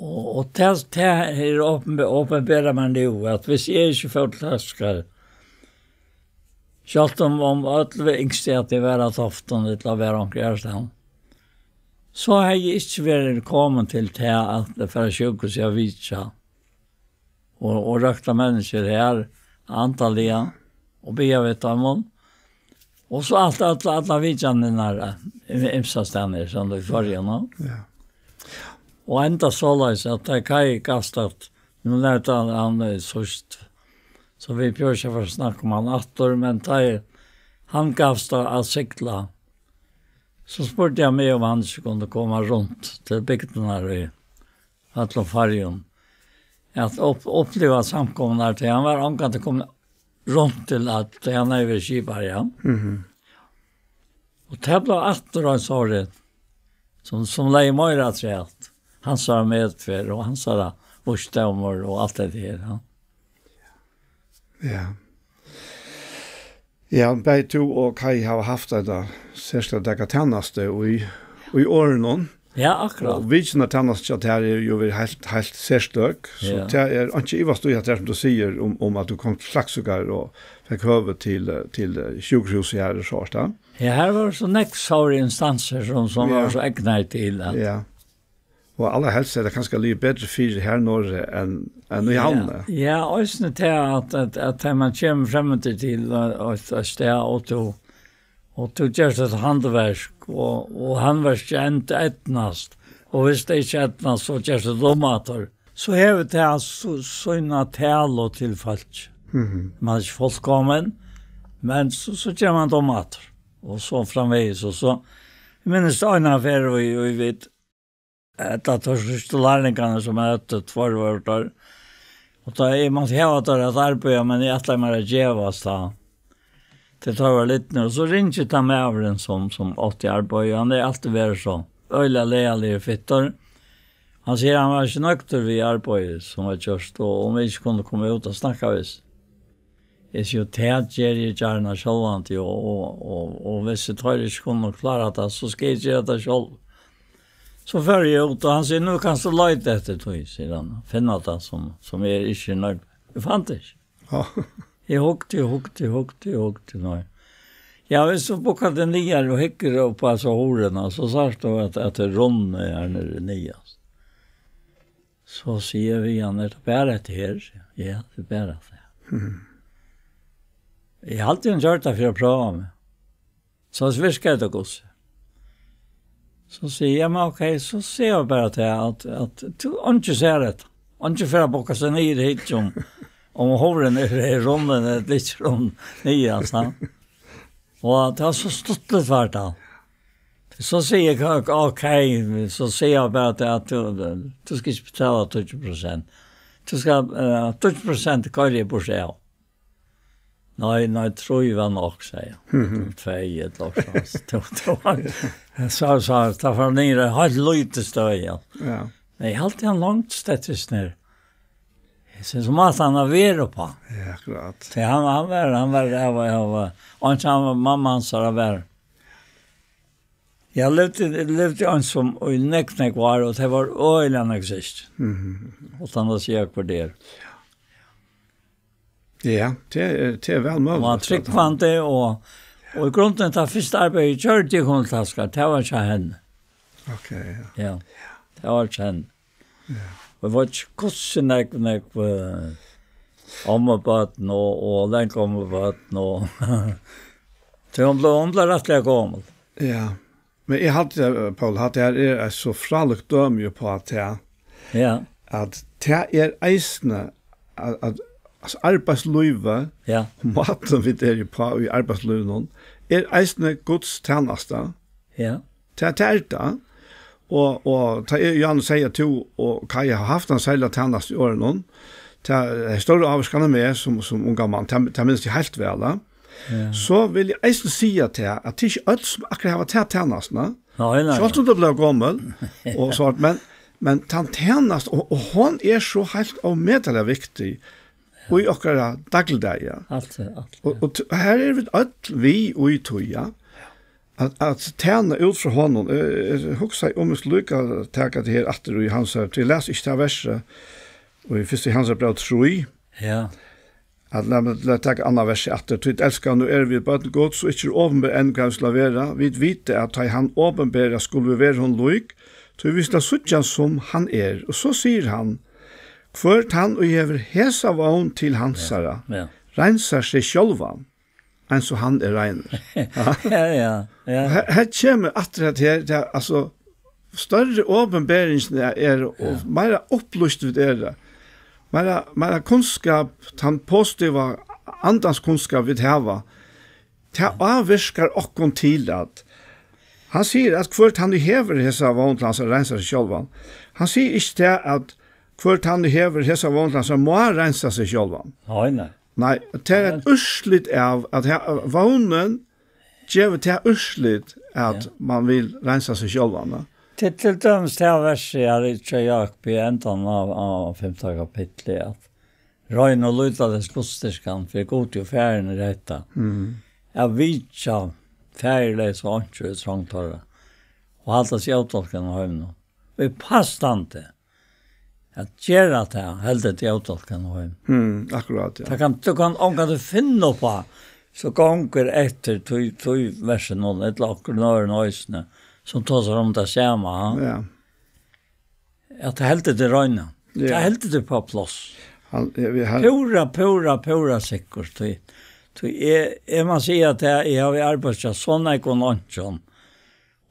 og, og tað, tað er opinbe-, opinberað mær nú, at hvis eg ikki fór til Klaksvíkar, sjálvt um, um øll ynsktu, at eg var á Toftum, ella var onkra aðrastaðni, so hevði eg ikki verið komin til tað at fara á sjúkrahúsið at vitja og, og røkta menniskju her, andaliga, og biðja við teimum. Og so alt, alla, alla vitjanirnar, eh, ymsastaðni, sum í Føroyum, no? Ja. Og enda soleiðis, at tá Kaj gavst at, nú nevndi hann, hann, eh, síðst, so vit brúka ikki at fara at snakka um hann aftur, men tá hann gavst at, at sigla, so spurdi hann meg, um hann ikki kundi koma runt til bygdirnar í, øllum Føroyum, at upp-, uppliva samkomurnar, tí hann var ongantíð komin runt til at, tí hann hevði verið skipari, ja. Mhm. Og tað bleiv aftur ein sorg, sum, sum legði meira afturat. Hansara medferð og hansara vísdómur og alt det her, ja. Ja. Ja, bæði tú og Kaj hava havt eina serstaka tænastu í, í árum. Ja, akkurát. Og vitjanartænastan hjá tær er jú verið heilt, heilt serstøk. So ja, tað er ikki ivast í at tað sum tú sigur um, um at tú kom til Klaksvíkar og fekk høvi til, eh, til, eh, sjúkrahúsið her og so, ja. Ja, her var so nógv stórar instansir sum, sum ja, var so egnaðar til at ja. Og allarhelst er tað kanska líka betri fyri her norðuri enn, enn í ja, Havn. Ja, eisini tað at, at, at tá man kemur fram til, til, eh, eitt, eitt stað, og tú, og tú gerst eitt handverk, og, og handverkið eydnast, og viss tað ikki eydnast, so gerst tað umaftur. So hevur tað so, sína talu til fólk. Mhm. Man er ikki fullkomin, men so, so ger man tað umaftur. Og so framvegis, og so, eg minnist eina ferð, og, og vit, ella teir fyrstu lærlingarnir sum eg høvdi, tveir vóru teir. Og tá eg mátti hava teir at arbeiða, men eg ætlaði mær at gevast tá. Tí teir vóru litlir, og so ringir tann maðurin sum, sum átti arbeiðið, hann er altíð verið so øgiliga lagaligur og fittur. Hann sigur, hann var ikki nøgdur við arbeiðið sum var gjørt, og um vit ikki kundu koma út og snakka við. Eg sigi, tað geri eg gjarna sjálvandi, og, og, og, og viss teir ikki kunnu klára tað, so skal eg gera tað sjálv. So fór eg út, og hann sigur, nú kanst tú leita eftir tí, sigur hann, finna tað sum, sum er ikki nøgd. Eg fann tað ikki. Ja. Eg hugdi, hugdi, hugdi, hugdi, nei. Ja, viss tú bukkar teg niður og hyggur upp á so hurðina, so sært tú at, at tað er runnið her niðri niðast. So sigi eg við hann, er tað bara hetta her? Sigi eg, ja, tað er bara tað. Mhm. Eg haldi, hann gjørdi tað fyri at prøva meg. So virkaði tað, Gussi. So sigi eg, men ok, so sigi eg bara til at, at tú, eingin sær hetta. Eingin fer at bukka seg niður og hyggja um, um hurðin er, er runnin, ella ikki runn, niðast, ha. Og tað var so stuttligt var tað. So sigi eg, ok, so sigi eg bara til at tú, tú skal ikki betala tíggju prosent. Tú skal, eh, tíggju prosent koyri eg burtur av. Nei, nei, trý var nokk, sigi eg. Mhm. Tvey ella okkurt sånt. Tú, tú var, so, so, tað var niðri, heilt lítið støð, ja. Ja. Men eg haldi hann langt støttist nær. Eg synes, um at hann er verið uppá. Ja, akkurát. Tí hann, hann var, hann var, hann var, hann var, og hann, hann var, mamma hans var. Eg livdi, livdi einsamur í nógv, nógv ár, og tað var øgiliga nógv systkin. Mhm. Uttan at siga hvør tað er. Ja, tað er, tað er væl møguligt. Hon var trúgvandi, og, og í grunden, tað fyrsta arbeiðið eg gjørdi, eg kom til Klaksvíkar, tað var hjá henni. Ok, ja. Ja, tað var hjá henni. Ja. Og eg veit ikki, hvussu nógv, nógv, eh, ommubørn og, og langommubørn og, tí hon bleiv, hon bleiv rættiliga gomul. Ja. Men eg haldi, eh, Poul, at tað her er eitt so frálíkt dømi uppá tað, ja, at tað er eisini at, at, altso, arbeiðslívið, ja, og mátin vit eru uppá í arbeiðslívinum, er eisini Guds tænasta. Ja. Tað, tað er tað. Og, og tá eg, Jan, sigi at tú og Kaj hava havt eina serliga tænastu í árum, tað er størri ávirkan á meg sum, sum ungan mann, tað, tað minnist eg heilt væl, ja. Ja. So vil eg eisini siga tað, at tað er ikki øll sum akkurát hava ta tænastuna. Nei, nei. Sjálvt um tú blívur gomul, og so, men, men tann tænast, og, og hon er so heilt ómetaliga viktig í okkara dagligdaga. Alt, alt, og, ja, og t-, her eru vit øll við í tí, ja. At, at tæna út frá honum. Eg, eg hugsaði um, eg skuldi líka taka tað her aftur í Hansara, tí eg las ikki tað versið, og í fyrstu Hansara bræv trý. Ja. At lat meg, lat taka annað versið aftur. Tí elskaðu, nú eru vit børn Guds, og ikki er opinberað enn, hvat vit skulu vera. Vit vita, at tá ið hann opinberast, skulu vit vera honum lík, tí vit skulu síggja hann, sum hann er. Og so sigur hann, hvør tann, ið hevur hesa vón til hansara, ja, ja, reinsar seg sjálvan, eins og hann er reinur. Ja, ja, ja. Og her, her kemur aftur at her, tað, altso, størri opinberingin er, er, og, ja, meira upplýst vit eru, meira, meira kunnskap, tann positiva andans kunnskap vit hava, tað ávirkar okkum til at, Hann sigur, at hvør tann ið hevur hesa vón til hansara reinsar seg sjálvan. Hann sigur ikki tað, at hvør tann ið hevur hesa vón til hansara má reinsa seg sjálvan. Nei, nei. Nei, tað er eitt úrslit av, at he-, vónin gevur tað úrslit, at Ja. man vil reinsa seg sjálvan, va? Til, til dømis tað versið her í Jakob í endan av, av fimta kapitli, at royn og lýta tess gudsdýrkan, fyri Gud jú farin er hetta. Mhm. At vitja faðirleysa og einkju í trong teirra, og halda seg ótolkaðum í heiminum. Og í uppstandi, at gera tað, heldur teg ótolkaðum í heiminum. Mhm, akkurát, ja. Tað kann, tú kann ongantíð finna upp á, so gongur eftir tí, tí versinum, ella onkrum øðrum eisini, sum tosar um tað sama, ha? Ja. At tað heldur teg reina. Ja. Tað heldur teg á pláss. Hann, eg, eg, hann Púra, púra, púra sikkurt. Tí, tí eg, eg má siga at eg, eg havi arbeitt hjá so nógvum einkjum.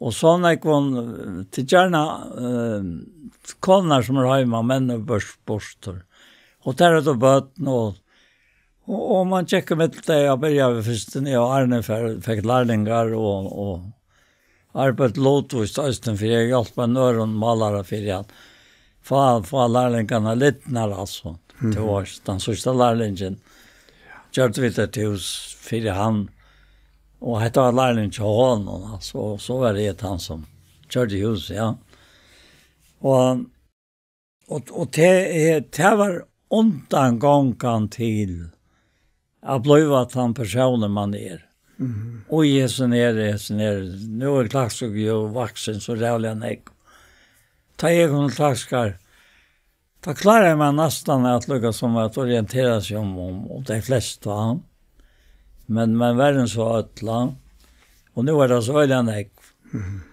Og so nógvum, eh, tað er gjarna, eh, konur sum eru heima, menn eru burt, burtur. Og tær eru børn, og Og, og man gekk ímillum tey og byrjaði við fyrstuni, og Arne fe-, fekk lærlingar, og, og arbeiddi lutvíst eisini fyri at hjálpa einum øðrum málara fyri at fáa, fáa lærlingarnar lidnar, altso. Mhm. Tað var tann síðsta lærlingin. Gjørdu vit eitt hús fyri hann, og hetta var lærlingur hjá honum, altso, og so var eg tann sum gjørdi húsið, ja. Og Og, og tað er, tað var undangongan til at blíva tann persónur man er. Mhm. Og hesin er, hesin er, nú er Klaksvík jú vaksin so ræðuliga nógv. Tá eg kom til Klaksvíkar, tá kláraði man næstan at líka sum at orientera seg um, um, um tey flestu, ja. Men, men verri enn so øll, ja. Og nú er tað so øgiliga nógv. Mhm.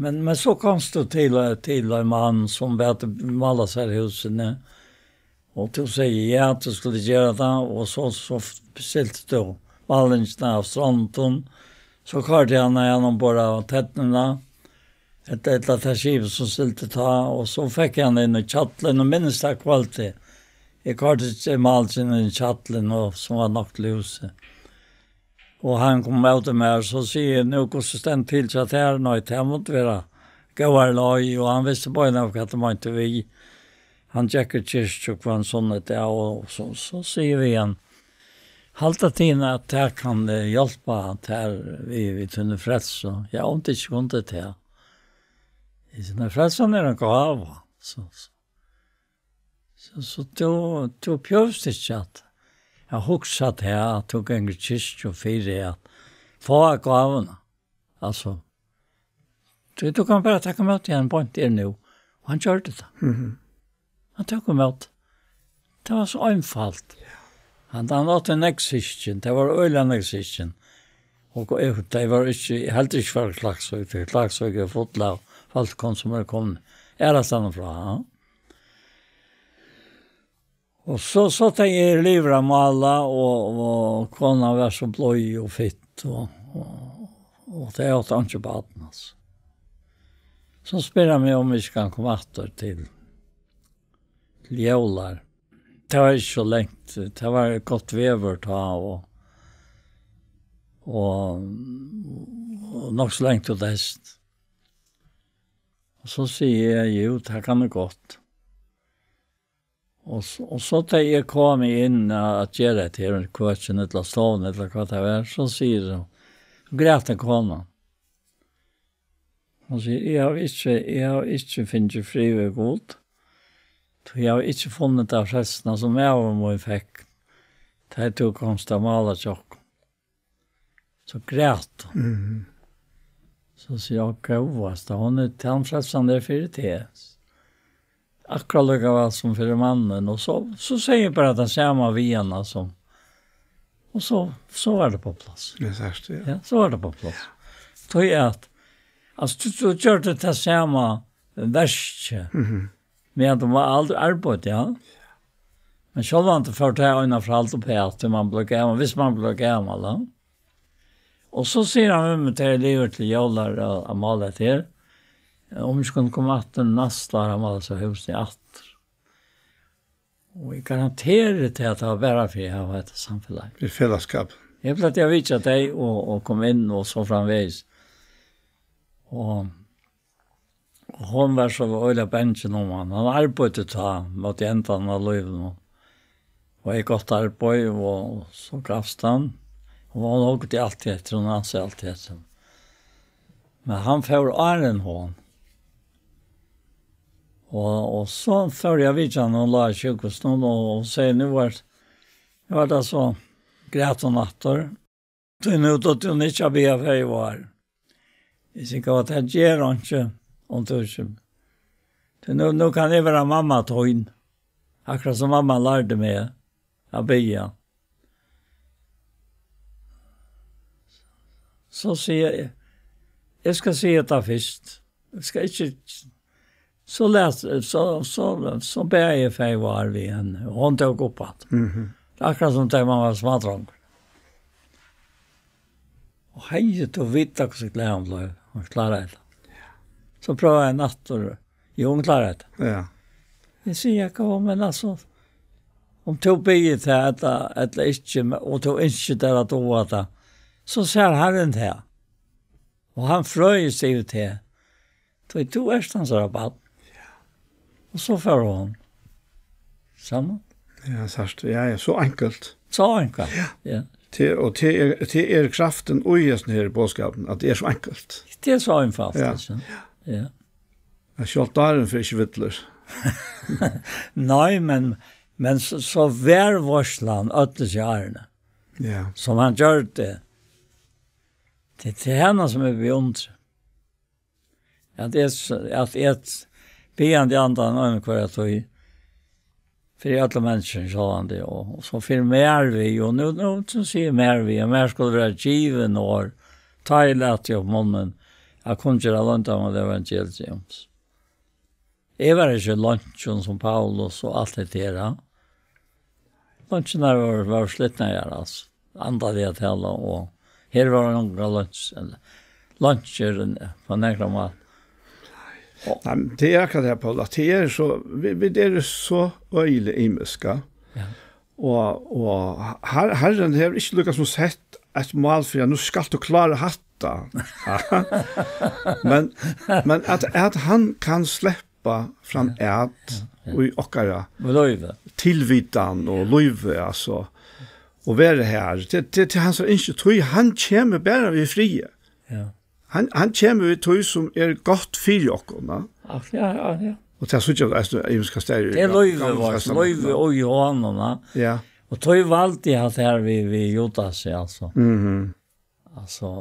Men, men so komst tú til, til ein mann sum bað mála sær húsini. Og tú segði ja, tú skuldi gera tað, og so, so bestilti tú málingina av Strondum. So koyrdi hann, hann umborð á Ternuna, ella, ella tað skipið sum sigldi tá, og so fekk hann inn í kjallaran, og minnist tað kvøldið. Eg koyrdi málingina inn í kjallaran, og sum var nokk til húsið. Og hann kom móti mær, so sigur hann: "Nú, hvussu stendur til hjá tær?" Nei, tað mátti vera góðar leið, og hann visti beinanvegin, hvat tað meinti við. Hann gekk í kirkju hvønn sunnudag, og so, so sigi eg við hann: "Halda tygum, at tað kann, eh, hjálpa tær við, við tíni frelsu?" Ja, um tað ikki kundi tað. Eg sigi: "Nei, frelsan er ein gáva." So, so. So, so tú, tú behøvist ikki at, at hugsa tað, at tú gongur í kirkju fyri at fáa gávuna. Altso, tú, tú kanst bara taka ímóti henni beint her nú. Og hann gjørdi tað. Mhm. Hann tók ímóti. Tað var so einfalt. Hann, hann átti nógv systkin. Tað var øgiliga nógv systkin. Og, og tey vóru ikki, heldur ikki frá Klaksvík. Tí Klaksvík er full av fólkum sum eru komin aðrastaðni frá, ja. Og so, so tá eg er liðugur at mála, og, og konan var so blíð og fitt, og, og, og tey áttu einki barn, altso. So spyr hann meg, um eg ikki kann koma aftur til, til jólar. Tað var ikki so langt, tað var gott veður tá, og, og, og nokk so langt út eystur. Og so sigi eg: "Jú, tað kann eg gott." Og s-, og so tá eg komi inn at gera hetta her, køkin ella stovuna ella hvat tað var, so sigur hon, so græt konan. Hon sigur: "Eg havi ikki, eg havi ikki fingið frið við Gud. Tí eg havi ikki funnið ta frelsuna, sum maður mín fekk, tá ið tú komst at mála hjá okkum." So græt hon. Mhm. So sigi eg: "Ó, góðasta, hon er, tann frelsan er fyri teg." Akkurát líka væl sum fyri mannin. Og so, so sigi eg bara tað sama við hana sum, og so, so var tað á pláss. Ja, sært, ja. Ja, so var tað á pláss. Tí at, altso, tú, tú gjørdi tað sama verkið. Mhm. Men tú var aldri arbeitt, ja. Men sjálvandi fór tað eina ferð alt upp her, til man bleiv gamal, hvis man bleiv gamal, ja. Og so sigur hann við meg, tá eg liðugur til jólar at, at mála hetta her, um eg ikki kundi koma aftur næsta ár at mála so húsini aftur. Og eg garanteri teg, at tað var bara fyri at hava hetta samfelag. Fyri felagsskap. Eg plagdi at vitja tey og, og koma inn og so framvegis. Og, og hon var so øgiliga bangin um hann. Hann arbeiddi tá, móti endan av lívinum. Og eitt gott arbeiði, og so gavst hann. Og hon hugdi altíð eftir, hon ansaði altíð eftir. Men hann fór áðrenn hon. Og, og so fór eg at vitja hann, hon lá á sjúkrahúsinum, og hon segði, nú var, nú var tað so, græt hon aftur. Tí nú dugdi hon ikki at biðja faðir vár. Eg sigi, hvat tað ger hon ikki, um tú ikki. Tí nú, nú kann eg vera mamma tín. Akkurát sum mamma lærdi meg at biðja. So sigi eg, eg skal siga tað fyrst. Eg skal ikki, so læt, so, so, so bað eg faðir vár við henni, og hon tók upp aftur. Mhm. Akkurát sum tá man var smádrongur. Og hevði tú vitað, hvussu glað hon bleiv, hon kláraði tað. So prøvaði hon aftur. Jú, hon kláraði tað. Ja. Eg sigi, ja, góða, men altso, um tú biður tað, ella, ella ikki, men, og tú ynskir tær at duga tað, so sær Harrin tað. Og hann frøist yvir teg. Tí tú ert hansara barn. Ja. Og so fór hon. Saman. Ja, sært. Ja, ja, so enkelt. So enkelt. Ja. Ja. Te, og te er, te er kraftin í hesum her boðskapin, at tað er so enkelt. Tað er so einfalt, ja, altso. Ja. Ja, sjálvt dárin fer ikki villur. Nei, men, men so, so var veitslan øll hesi árini. Ja. Sum hann gjørdi. Tað, tað er hana sum eg beundri. At eg s-, at eg biðjandi andan um hvørja tíð, fyri øllum menniskjum sjálvandi, og, og so fyri mær við, og nú, nú, so sigur mær við, og mær skuldi vera givin orð, tá eg læt upp munnin, at kunngera loyndarmál evangeliums. Eg var ikki í leinkjum sum Paulus og alt hetta her, ja. Leinkjurnar vóru, vóru slitnar, ja, altso. Andaliga talað, og her var ongar leinkjur, ella leinkjur, eh, á nakran máta. Nei, men tað er akkurát tað, Poul, at tað er so, vit, vit eru so øgiliga ymisk, ja. Ja. Og, og Har-, Harrin hevur ikki líkasum sett eitt mál fyri, at nú skalt tú klára hatta. Men, men at, at hann kann sleppa fram at, ja, ja, í okkara, í lívi, tilvitan og lívi, altso, og vera her. Tað, tað, tað er hansara ynski, tí hann kemur bara við friði. Ja. Hann, hann kemur við tí, sum er gott fyri okkum, ja. Ja, ja, ja, ja. Og tað síggja vit eisini ymiskar staðir í Gamla Testamenti. Tað er lív í, lív í honum, ja. Ja. Og tí valdi hann tað her við, við Judas, altso. Mhm. Altso.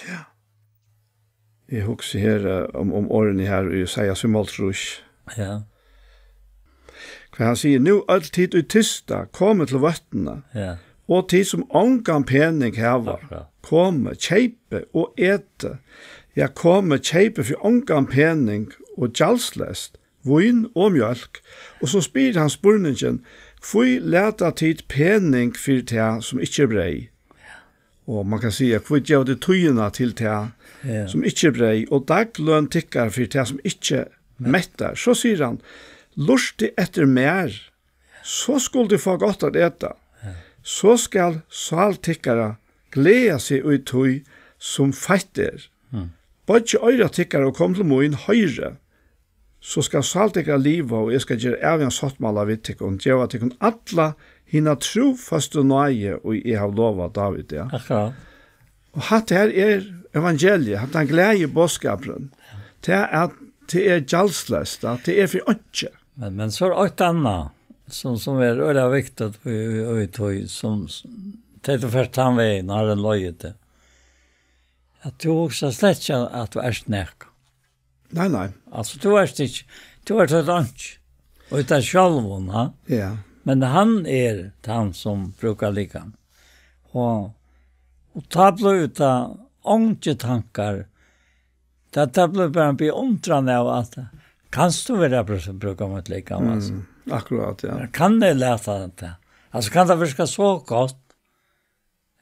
Ja. Eg hugsi her, eh, um, um orðini her í Jesaja fimmogtrýss. Ja. Hvat hann sigur, nú øll tit í tysta, komið til vøtnina. Ja. Og tit sum ongan pening hava, akkurát, komið, keypið og etið. Ja, komið, keypið fyri ongan pening og gjaldsleyst, vín og mjólk. Og so spyr hann spurningin, hví lata tit pening fyri tað, sum ikki er breyð? Og man kann siga, hví geva tit tíðina til tað, ja, sum ikki er breyð, og dagløn tykkara fyri tað, sum ikki mettar? So sigur hann, lurtið eftir mær, so skulu tit fáa gott at eta. Ja. So skal sál tykkara gleða seg í tí, sum feitt er. Mm. Boyggið oyra tykkara og kom til mín, hoyri. So skal sál tykkara liva, og eg skal gera ævigan sáttmála við tykkum, geva tykkum alla hina trúføstu náði, ið eg havi lovað Dávid, ja. Akkurát. Og hatta her er evangeliið, hatta er gleðiboðskapurin. Tað at tað er gjaldsleyst, at tað er fyri einki. Men, men so er eitt annað, sum, sum er øgiliga viktigt í, í, í tí, sum, sum, tá tú fert tann vegin, Harrin leiðir teg. At tú hugsar slett ikki, at tú ert nakað. Nei, nei. Altso, tú ert ikki, tú ert eitt einki. Og í tær sjálvum, ha? Ja. Men hann er tann, sum brúkar likam. Og, og tá blívur tað eingir tankar. Tað, tað blívur bara ein beundran av at, kanst tú vera brú-, brúka mítt likam, altso? Mm, akkurát, ja. Kann eg lata tað? Altso, kann tað virka so gott?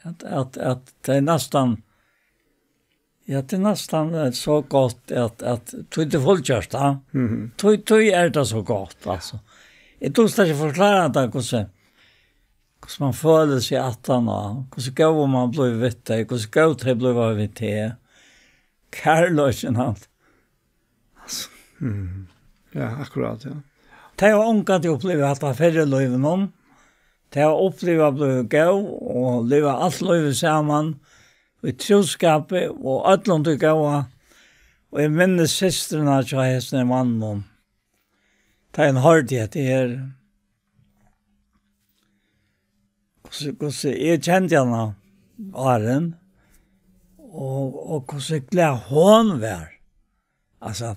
At, at, at tað er næstan, ja, tað er næstan, eh, so gott at, at tí tað fylgir, ja. Mhm. Tí, tí er tað so gott, altso. Eg dugir slett ikki at forklára tað, hvussu, hvussu man følir seg aftan á, hvussu góður man blívur við tey, hvussu góð tey blíva við teg. Kærleikin, hann. Altso. Mm. Ja, akkurát, ja. Tey hava ongantíð upplivað hatta fyrr í lívinum. Tey hava upplivað at blíva góð og liva alt lívið saman í trúskapi og øllum tí góða. Og eg minnist systrina hjá hesum manninum. Tá eg hoyrdi hetta her, hvussu, hvussu eg kendi hana áðrenn, og, og hvussu glað hon var. Altso,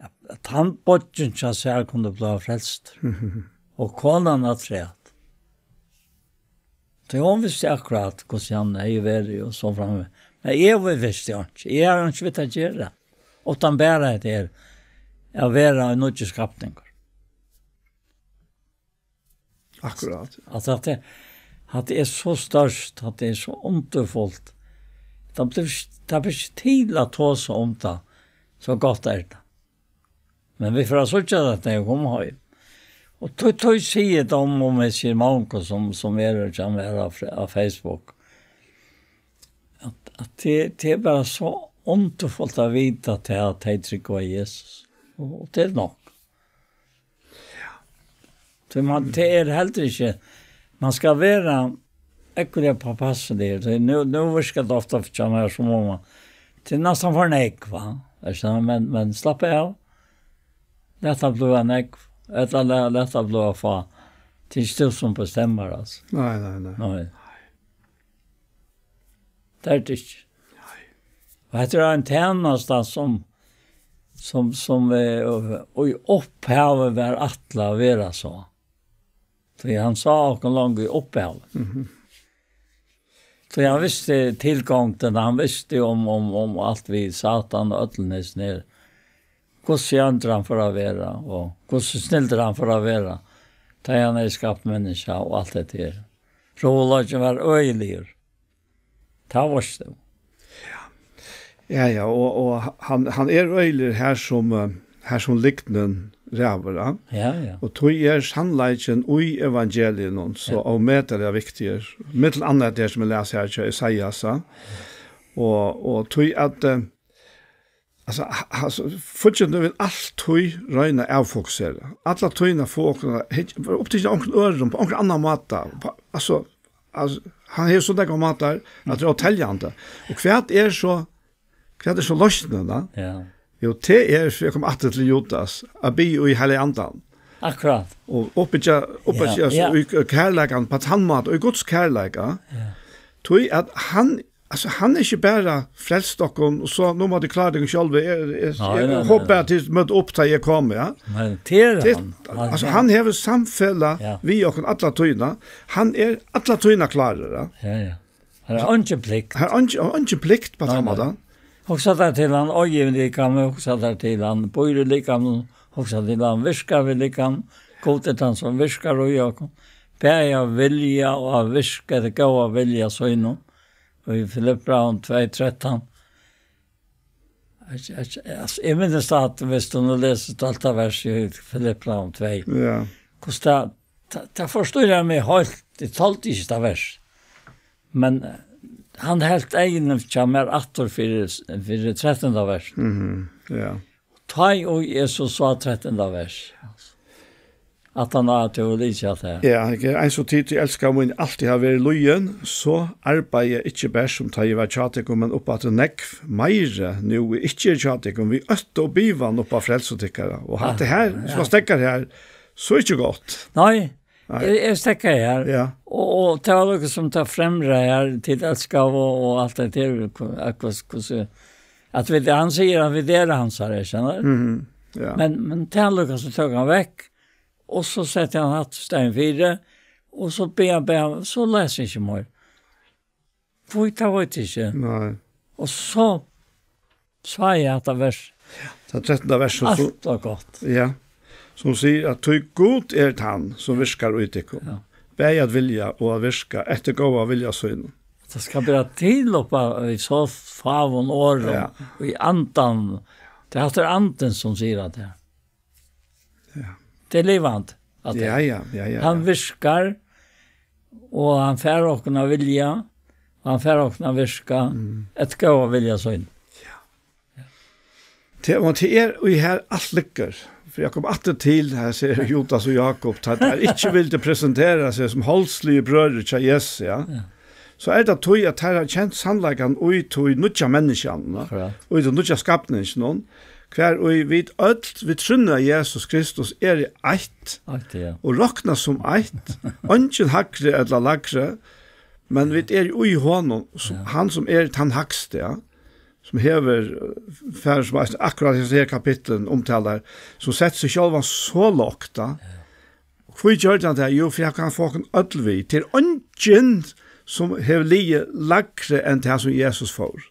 at, at hann beiggin hjá sær kundi blíva frelstur. Og konan afturat. Tí hon visti akkurát, hvussu hann hevði verið og so framvegis. Men eg visti jo ikki. Eg havi jo ikki við at gera. Uttan bara at eg er at vera ein nýggjur skapningur. Akkurát. At, at det, at det er so stórt, at det er so undurfult. Det blir, det blir ikki til at tosa um det. So gott er det. Men vit fara at síggja tað, tá eg komi heim. Og tí, tí sigi eg tað um, um hesi mong, sum, sum eru, sum eru á Fe-, á Facebook. At, at tað, tað er bara so undurfult at vita, at tey, at tey trúgva á Jesus. Og, og tað er nokk. Tí man, tað er heldur ikki, man skal vera ógvuliga påpasselig. Tí nú, nú virkar tað ofta hjá mær, sum um man, tað er næstan for nógv, va? Er so, men, men slappa av. Lat tað blíva nógv, ella la-, lat tað blíva fá. Tað er ikki tú sum bestemmar, altso. Nei, nei, nei. Nei. Tað er tað ikki. Nei. Og hetta er ein tænasta sum, sum, sum, eh, í upphavi var ætlað at vera so. Tí hann sá okkum longu í upphavi. Mhm. Tí hann visti tilgongdina, hann visti um, um, um alt við Satan og øllum hesum her. Hvussu óndur hann fór at vera, og hvussu snildur hann fór at vera, tá hann hevði skapt menniskja og alt hetta her. Ruðuleikin var øgiligur. Tað veitst tú. Ja, ja, og, og hann, hann er øgiligur her sum, eh, her sum lygnin ræður, ja. Ja, ja. Og tí er sannleikin í evangeliinum so Ja. ómetaliga viktigur. Millum annað tað sum eg las her hjá Esaias, ja. Og, og tí at, eh, Altso, ha-, altso, fíggindin vil altíð royna at avfokusera. Alla tíðina fáa okkum at hyggja, vera upptikin av onkrum øðrum, á onkran annan máta. Á, altso, altso, hann hevur so nógvar mátar, at tað er óteljandi. Og hvat er so, hvat er so loysnin, tá? Ja. Jú, tað er, fyri at koma aftur til Judas, at biðja í Heilaga Andan. Akkurát. Og uppbyggja, uppbyggja Ja, ja. í, í kærleikan, á tann mátan, í Guds kærleika. Ja. Tí at hann Altso, hann er ikki bara frelst okkum, og so, nú má tit klára tykkum sjálv, eg, eg, Nei, eg nei, nei, hopi nei. at tit møta upp, tá eg komi, ja. Men tað er Tit, hann. Hann, altso, hann hann hevur samfelag Ja. við okkum alla tíðina. Hann er alla tíðina klárur, ja. Ja, ja. Hann er eingin plikt. Hann er eingin, hann er eingin plikt á Nei, tann nei. mátan. Hugsa tær til hann eigur likamið, hugsa tær til hann býr í likamið, hugsa til hann virkar við likamið. Gud er tann sum virkar í okkum. Bæði at vilja og at virka, tað góða vilja sínum. Og í Filippibrævinum tvey trettan. Eg, eg, eg, altso, eg minnist at, viss tú nú lesur tólvta vers í Filippibrævinum tvey, Ja. hvussu tað, tað, tað forstýrar meg heilt, eg toldi ikki tað vers. Men, eh, hann helt eyguni hjá mær aftur fyri, fyri trettanda vers. Mhm, ja. Tá ið Jesus sá trettanda vers, at hann hevði til at lýsa tað. Ja, eg er eins og tit, ið elska mín, altíð hava verið lýðin, so arbeiði eg ikki bert, sum tá eg var hjá tykkum, men uppaftur nógv meiri, nú eg ikki eri hjá tykkum, við ótta og bivan upp á frelsu tykkara. Og hatta Ah, her, ja. sum hann steðgar her, so er ikki gott. Nei, Nei. eg, eg steðgaði her. Ja. Og, og tað var líka sum tað fremra her, tit elska og, og alt det der, at, at, at, at vit, hann sigur at vit eru hansara, skilur. Mhm, ja. Men, men tað er líka sum tók hann vekk, og so setti hann hatt í staðin fyri, og so bað hann, bað hann, so las eg ikki meir. Hví, tað veit eg ikki. Nei. Og so sá eg hatta vers. Tað trettanda vers, sum Alt var gott. Ja. Sum sigur at tí Gud er tann, sum virkar í tykkum. Ja. Bæði at vilja og at virka eftir góða vilja sínum. Tað skal bara til upp á, í so fáum orðum, Ja. í andan. Tað er aftur andin, sum sigur at tað. Ja. Tað er livandi, at Ja, tað ja, ja, ja, Hann ja. virkar, og hann fær okkum at vilja, og hann fær okkum at virka, Mm. eftir góða vilja sín. Ja. Tað, og tað er í her alt liggur. For eg kom aftur til, her sigur Judas og Jakob, at teir ikki vildu presentera seg sum holdsligu brøður til Jesus, ja. Ja. So er tað tí, at teir hava kent sannleikan í tí nýggja menniskjan, ja. Akkurat. Og í tí nýggja skapninginum, hvar í vit øll, vit trúnna Jesus Kristus, er í eitt, eitt, ja. Og rokna sum eitt, eingin hægri ella lægri, men vit er í honum, sum, ja. Hann sum er tann hægsti, ja. Sum hevur, eh, fær sum eisini akkurát í hesi her kapitlini umtalar, sum setti seg sjálvan so lágt, ja. Ja. Hví gjørdi hann tað? Jú, fyri hann kann fáa okkum øll við. Tað er eingin, sum hevur ligið lægri enn tað, sum Jesus fór.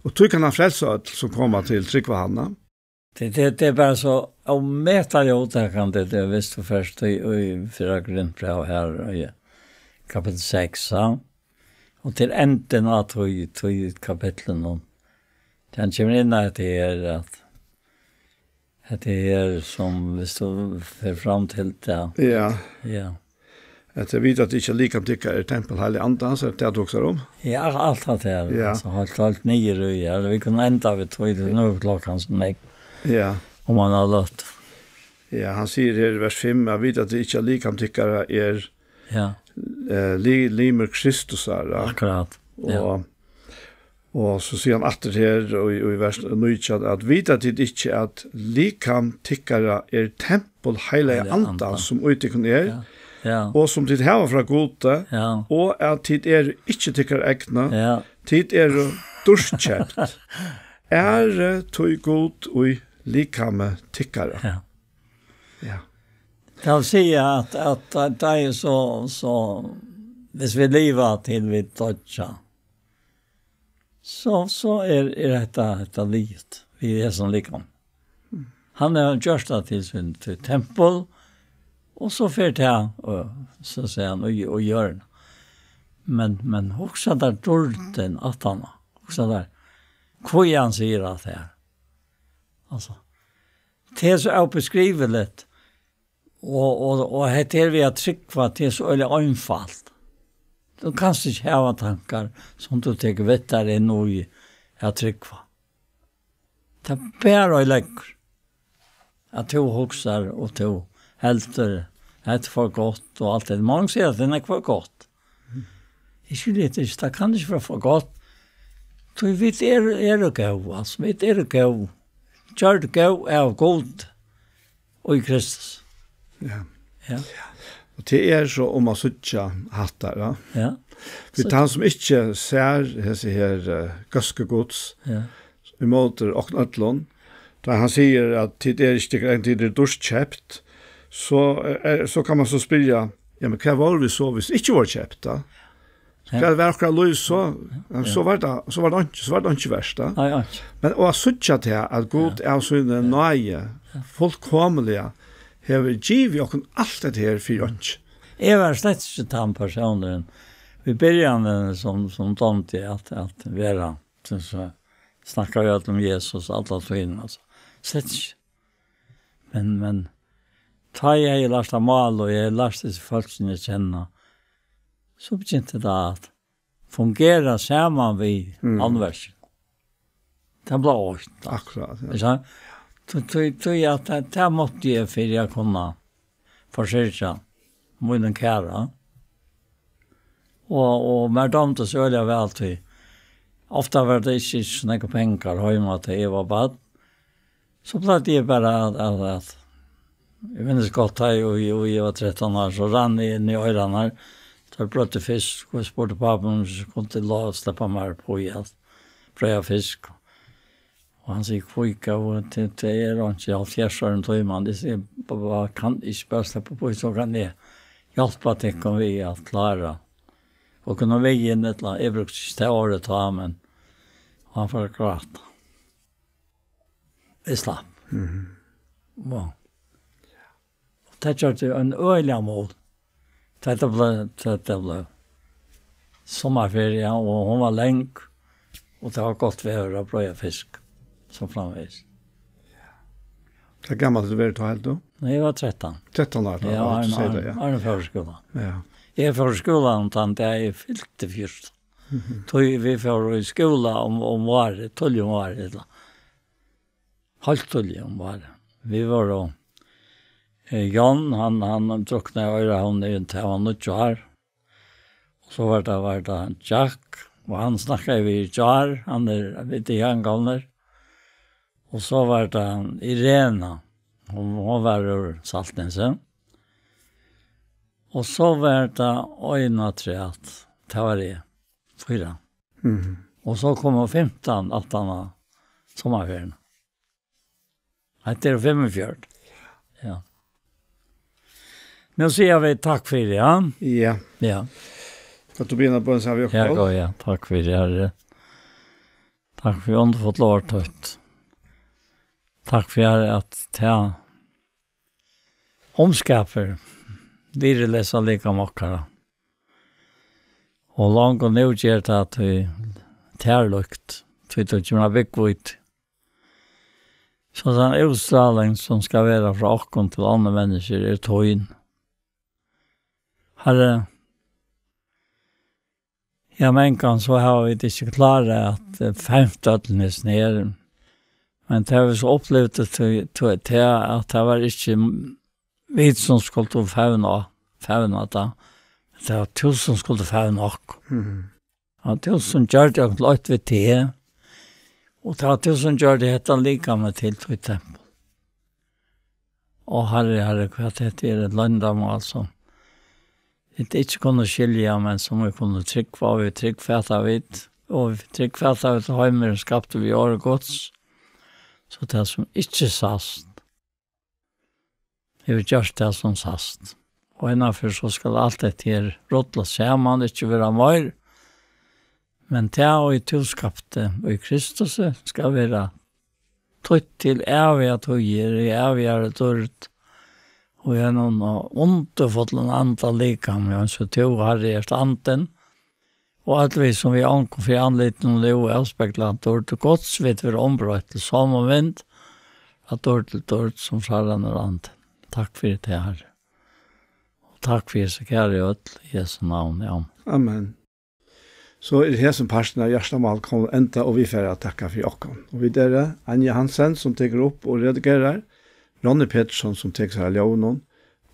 Og tí kann hann frelsa øll, sum koma til trúgva hann, ja. Tað, tað, tað er bara so ómetaliga hugtakandi, tað, viss tú fert í, í fyrra Korintbræv her, í kapitel seks, ja. Og til endin av tí, tí kapitlinum. Hann kemur inn á hetta her, at hetta her sum, viss tú fer fram til tað. Ja. Ja. At eg veit, at ikki likam tykkara er tempul heilaga andans, er tað, tú hugsar um? Ja, alt tað her, ja. Altso, heilt, heilt niður í, ja, vit kunnu enda við tí, tí nú er klokkan so nógv. Ja. Um hann hevur lagt. Ja, hann sigur her í vers fimm, at vita, at ikki likam tykkara er, ja, eh, li-, limur Kristusar, ja. Akkurát, ja. Og, og so sigur hann aftur her í, í vers nítjan, at vita tit ikki, at likam tykkara er tempul heilaga andans, heilaga andans, sum í tykkum er, ja, ja, og sum tit hava frá Gudi, ja, og at tit eru ikki tykkara egna, ja, tit eru dýrkeypt. Ærið tí Gud í likami tykkara. Ja. Ja. Tað vil siga at, at, at tað er so, so, viss vit liva til vit doyggja, so, so er, er hetta, hetta liðugt við hesum likam. Hann hevur gjørt tað til sín, til tempul, og so fer tað, og so sigur hann, og, og gjør tað. Men, men hugsa tær dýrdina aftaná. Hugsa tær, hví hann sigur alt tað her. Altso, tað er so óbeskriviligt, og, og, og hetta her við at trúgva, tað er so øgiliga einfalt. Tú kanst ikki hava tankar, sum tú tekur við tær inn í at trúgva. Tað bara leggur. At tú hugsar, og tú heldur, hetta er for gott, og alt tað. Mong siga, at tað er for gott. Eg skilji tað ikki, tað kann ikki vera for gott. Tí vit eru, eru góð, altso, vit eru góð. Gjørd góð av Gud og í Kristus. Ja. Ja. Og tað er so um at síggja hattar, ja. Ja. Vit, so tann sum ikki sær hesi her, eh, góðsku Guds, ja, ímóti okkum øllum, tá hann sigur at tit eru ikki, tit eru dýrt keypt, so, eh, so kann man so spyrja, ja, men hvat vóru vit so, hvis ikki vóru keypt, da? Ja. Hvat var okkara lív so? Ja, ja, so var tað, so var tað einki, so var tað einki vert, da. Nei, einki. Men og at síggja til at Gud, ja, av síni, ja, náði, ja, fullkomiliga hevur givið okkum alt hetta her fyri einki. Eg var slett ikki tann persónurin í byrjanini, sum, sum dámdi at, at vera, sum so, snakka við øll um Jesus alla tíðina, altso. Slett ikki. Men, men, tá eg hevði lært at mála, og eg hevði lært hesi fólkini at kenna, so begynti tað at fungera saman við, mm, handverkinum. Tað bleiv eitt, altso. Akkurát, ja. Ikki sant? Tí, tí, tí at tað, tað mátti eg fyri at kunna forsyrgja mínum kæra. Og, og mær dámdi so øgiliga væl, tí ofta var tað ikki, ikki so nógvir pengar heima, tá eg var barn. So plagdi eg bara at, at, at, eg minnist gott, tá eg, og, og eg var trettan ár, so rann eg inn í Oyrar, har teir breiddu fisk, og eg spurdi pápa mín, um eg kundi lov at sleppa mær upp í at breiða fisk. Og hann sigur, "Hví, góði, tað, tað er einki, hálvfjerðs oyru um tíman." Eg sigi, "Pápi, kann eg ikki bara sleppa upp í, so kann eg hjálpa tykkum við at klára okkum vegin, ella," eg brúkti ikki tað orðið tá, men, og hann fór at gráta. Eg slapp. Mhm. Ja. Og tað gjørdi ein øgiligan mun. Tá tað bleiv, tá tað bleiv summarferia, og hon var long, og tað var gott veður at breiða fisk, so framvegis. Hvat gamal hevur tú verið tá, heldur tú? Nei, eg var trettan. Trettan ár, tá, ja, tú segði tað, ja. Áðrenn eg fór í skúla. Ja. Eg fór í skúla um tann dag eg fylti fjúrtan. Mhm. Tí vit fóru í skúla um, um várið, tíðliga um várið, ella. Heilt tíðliga um várið. Vit vóru, eh, John, hann, hann druknaði í Oyrahavn, tá hann var níggju ár. Og so var tað, var tað Jack, og hann snakkaði vit í gjár, hann er, vit eru javngamlir. Og so var tað Irena, hon, hon var úr Saltnesi. Og so var tað ein afturat, tað var eg, fýra. Mhm. Og so komu fimtan aftan á summarferiuna. Hetta er fimmogfjøruti. Ja. Nú siga vit takk fyri, ja. Ja. Ja. Skalt tú begynna bøn, so hava vit Ja, okkum. Góða, ja. Takk fyri, Harri. Takk fyri undurfullt orð, Tøtt. Takk fyri, Harri, at tað umskapar virðisleysa likam okkara. Og longu nú ger tað, tí tær líkt, tí tú kemur at búgva í tí. So tann útstráling, sum skal vera frá okkum til onnur menniskju, er tín. Harri, ja, mangan, so hava vit ikki klárað at, eh, fevnt øll hesi her. Men tað vit so upplivdu, tí, tí, tað, at tað var ikki vit, sum skuldu fevna, fevna tað. Tað var tú, sum skuldi fevna okkum. Mhm. Tað var tú, sum gjørdi okkum til eitt við teg. Og tað var tú, sum gjørdi hetta likamið til títt tempul. Ó, Harri, Harri, hvat hetta er eitt loyndarmál, sum vit ikki kunnu skilja, men sum vit kunnu trúgva, og vit trúgva at vit, og vit trúgva at vit heimurin skaptur við orði Guds, so tað, sum ikki sæst, hevur gjørt tað, sum sæst. Og einaferð so skal alt hetta her rulla saman, ikki vera meir, men tað, ið tú skapti í Kristusi, skal vera títt til ævigar tíðir, í ævigari dýrd, og í einum undurfullum anda likami, eins og tú, Harri, ert andin, og øll vit, sum við ongum fyri andlitinum nú avspegla dýrd Guds, vit verða umbroytt til somu mynd, av dýrd til dýrd, sum Harrin er andin. Takk fyri tað, Harri. Og takk fyri hesi kæru øll, í Jesu navni. Amen. Amen. So er hesin parturin av Hjartamál komin at enda, og vit fara at takka fyri okkum. Og vit eru Anja Hansen, sum tekur upp og redigerar, Ronny Petersson, sum tekur sær av ljóðinum,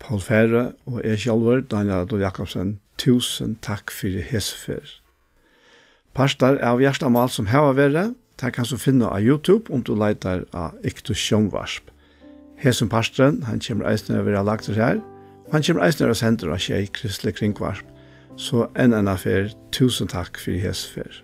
Poul Færø og eg sjálvur, Dánjal Adolfsson Jakobsen. Túsund takk fyri hesa ferð. Partar av Hjartamál, sum hava verið, tað kanst tú finna á YouTube, um tú leitar á Iktus Sjónvarp. Hesin parturin, hann kemur eisini at vera lagdur har, og hann kemur eisini at vera sendur á Sjey Kristlig Kringvarp. So enn eina ferð, túsund takk fyri hesa ferð.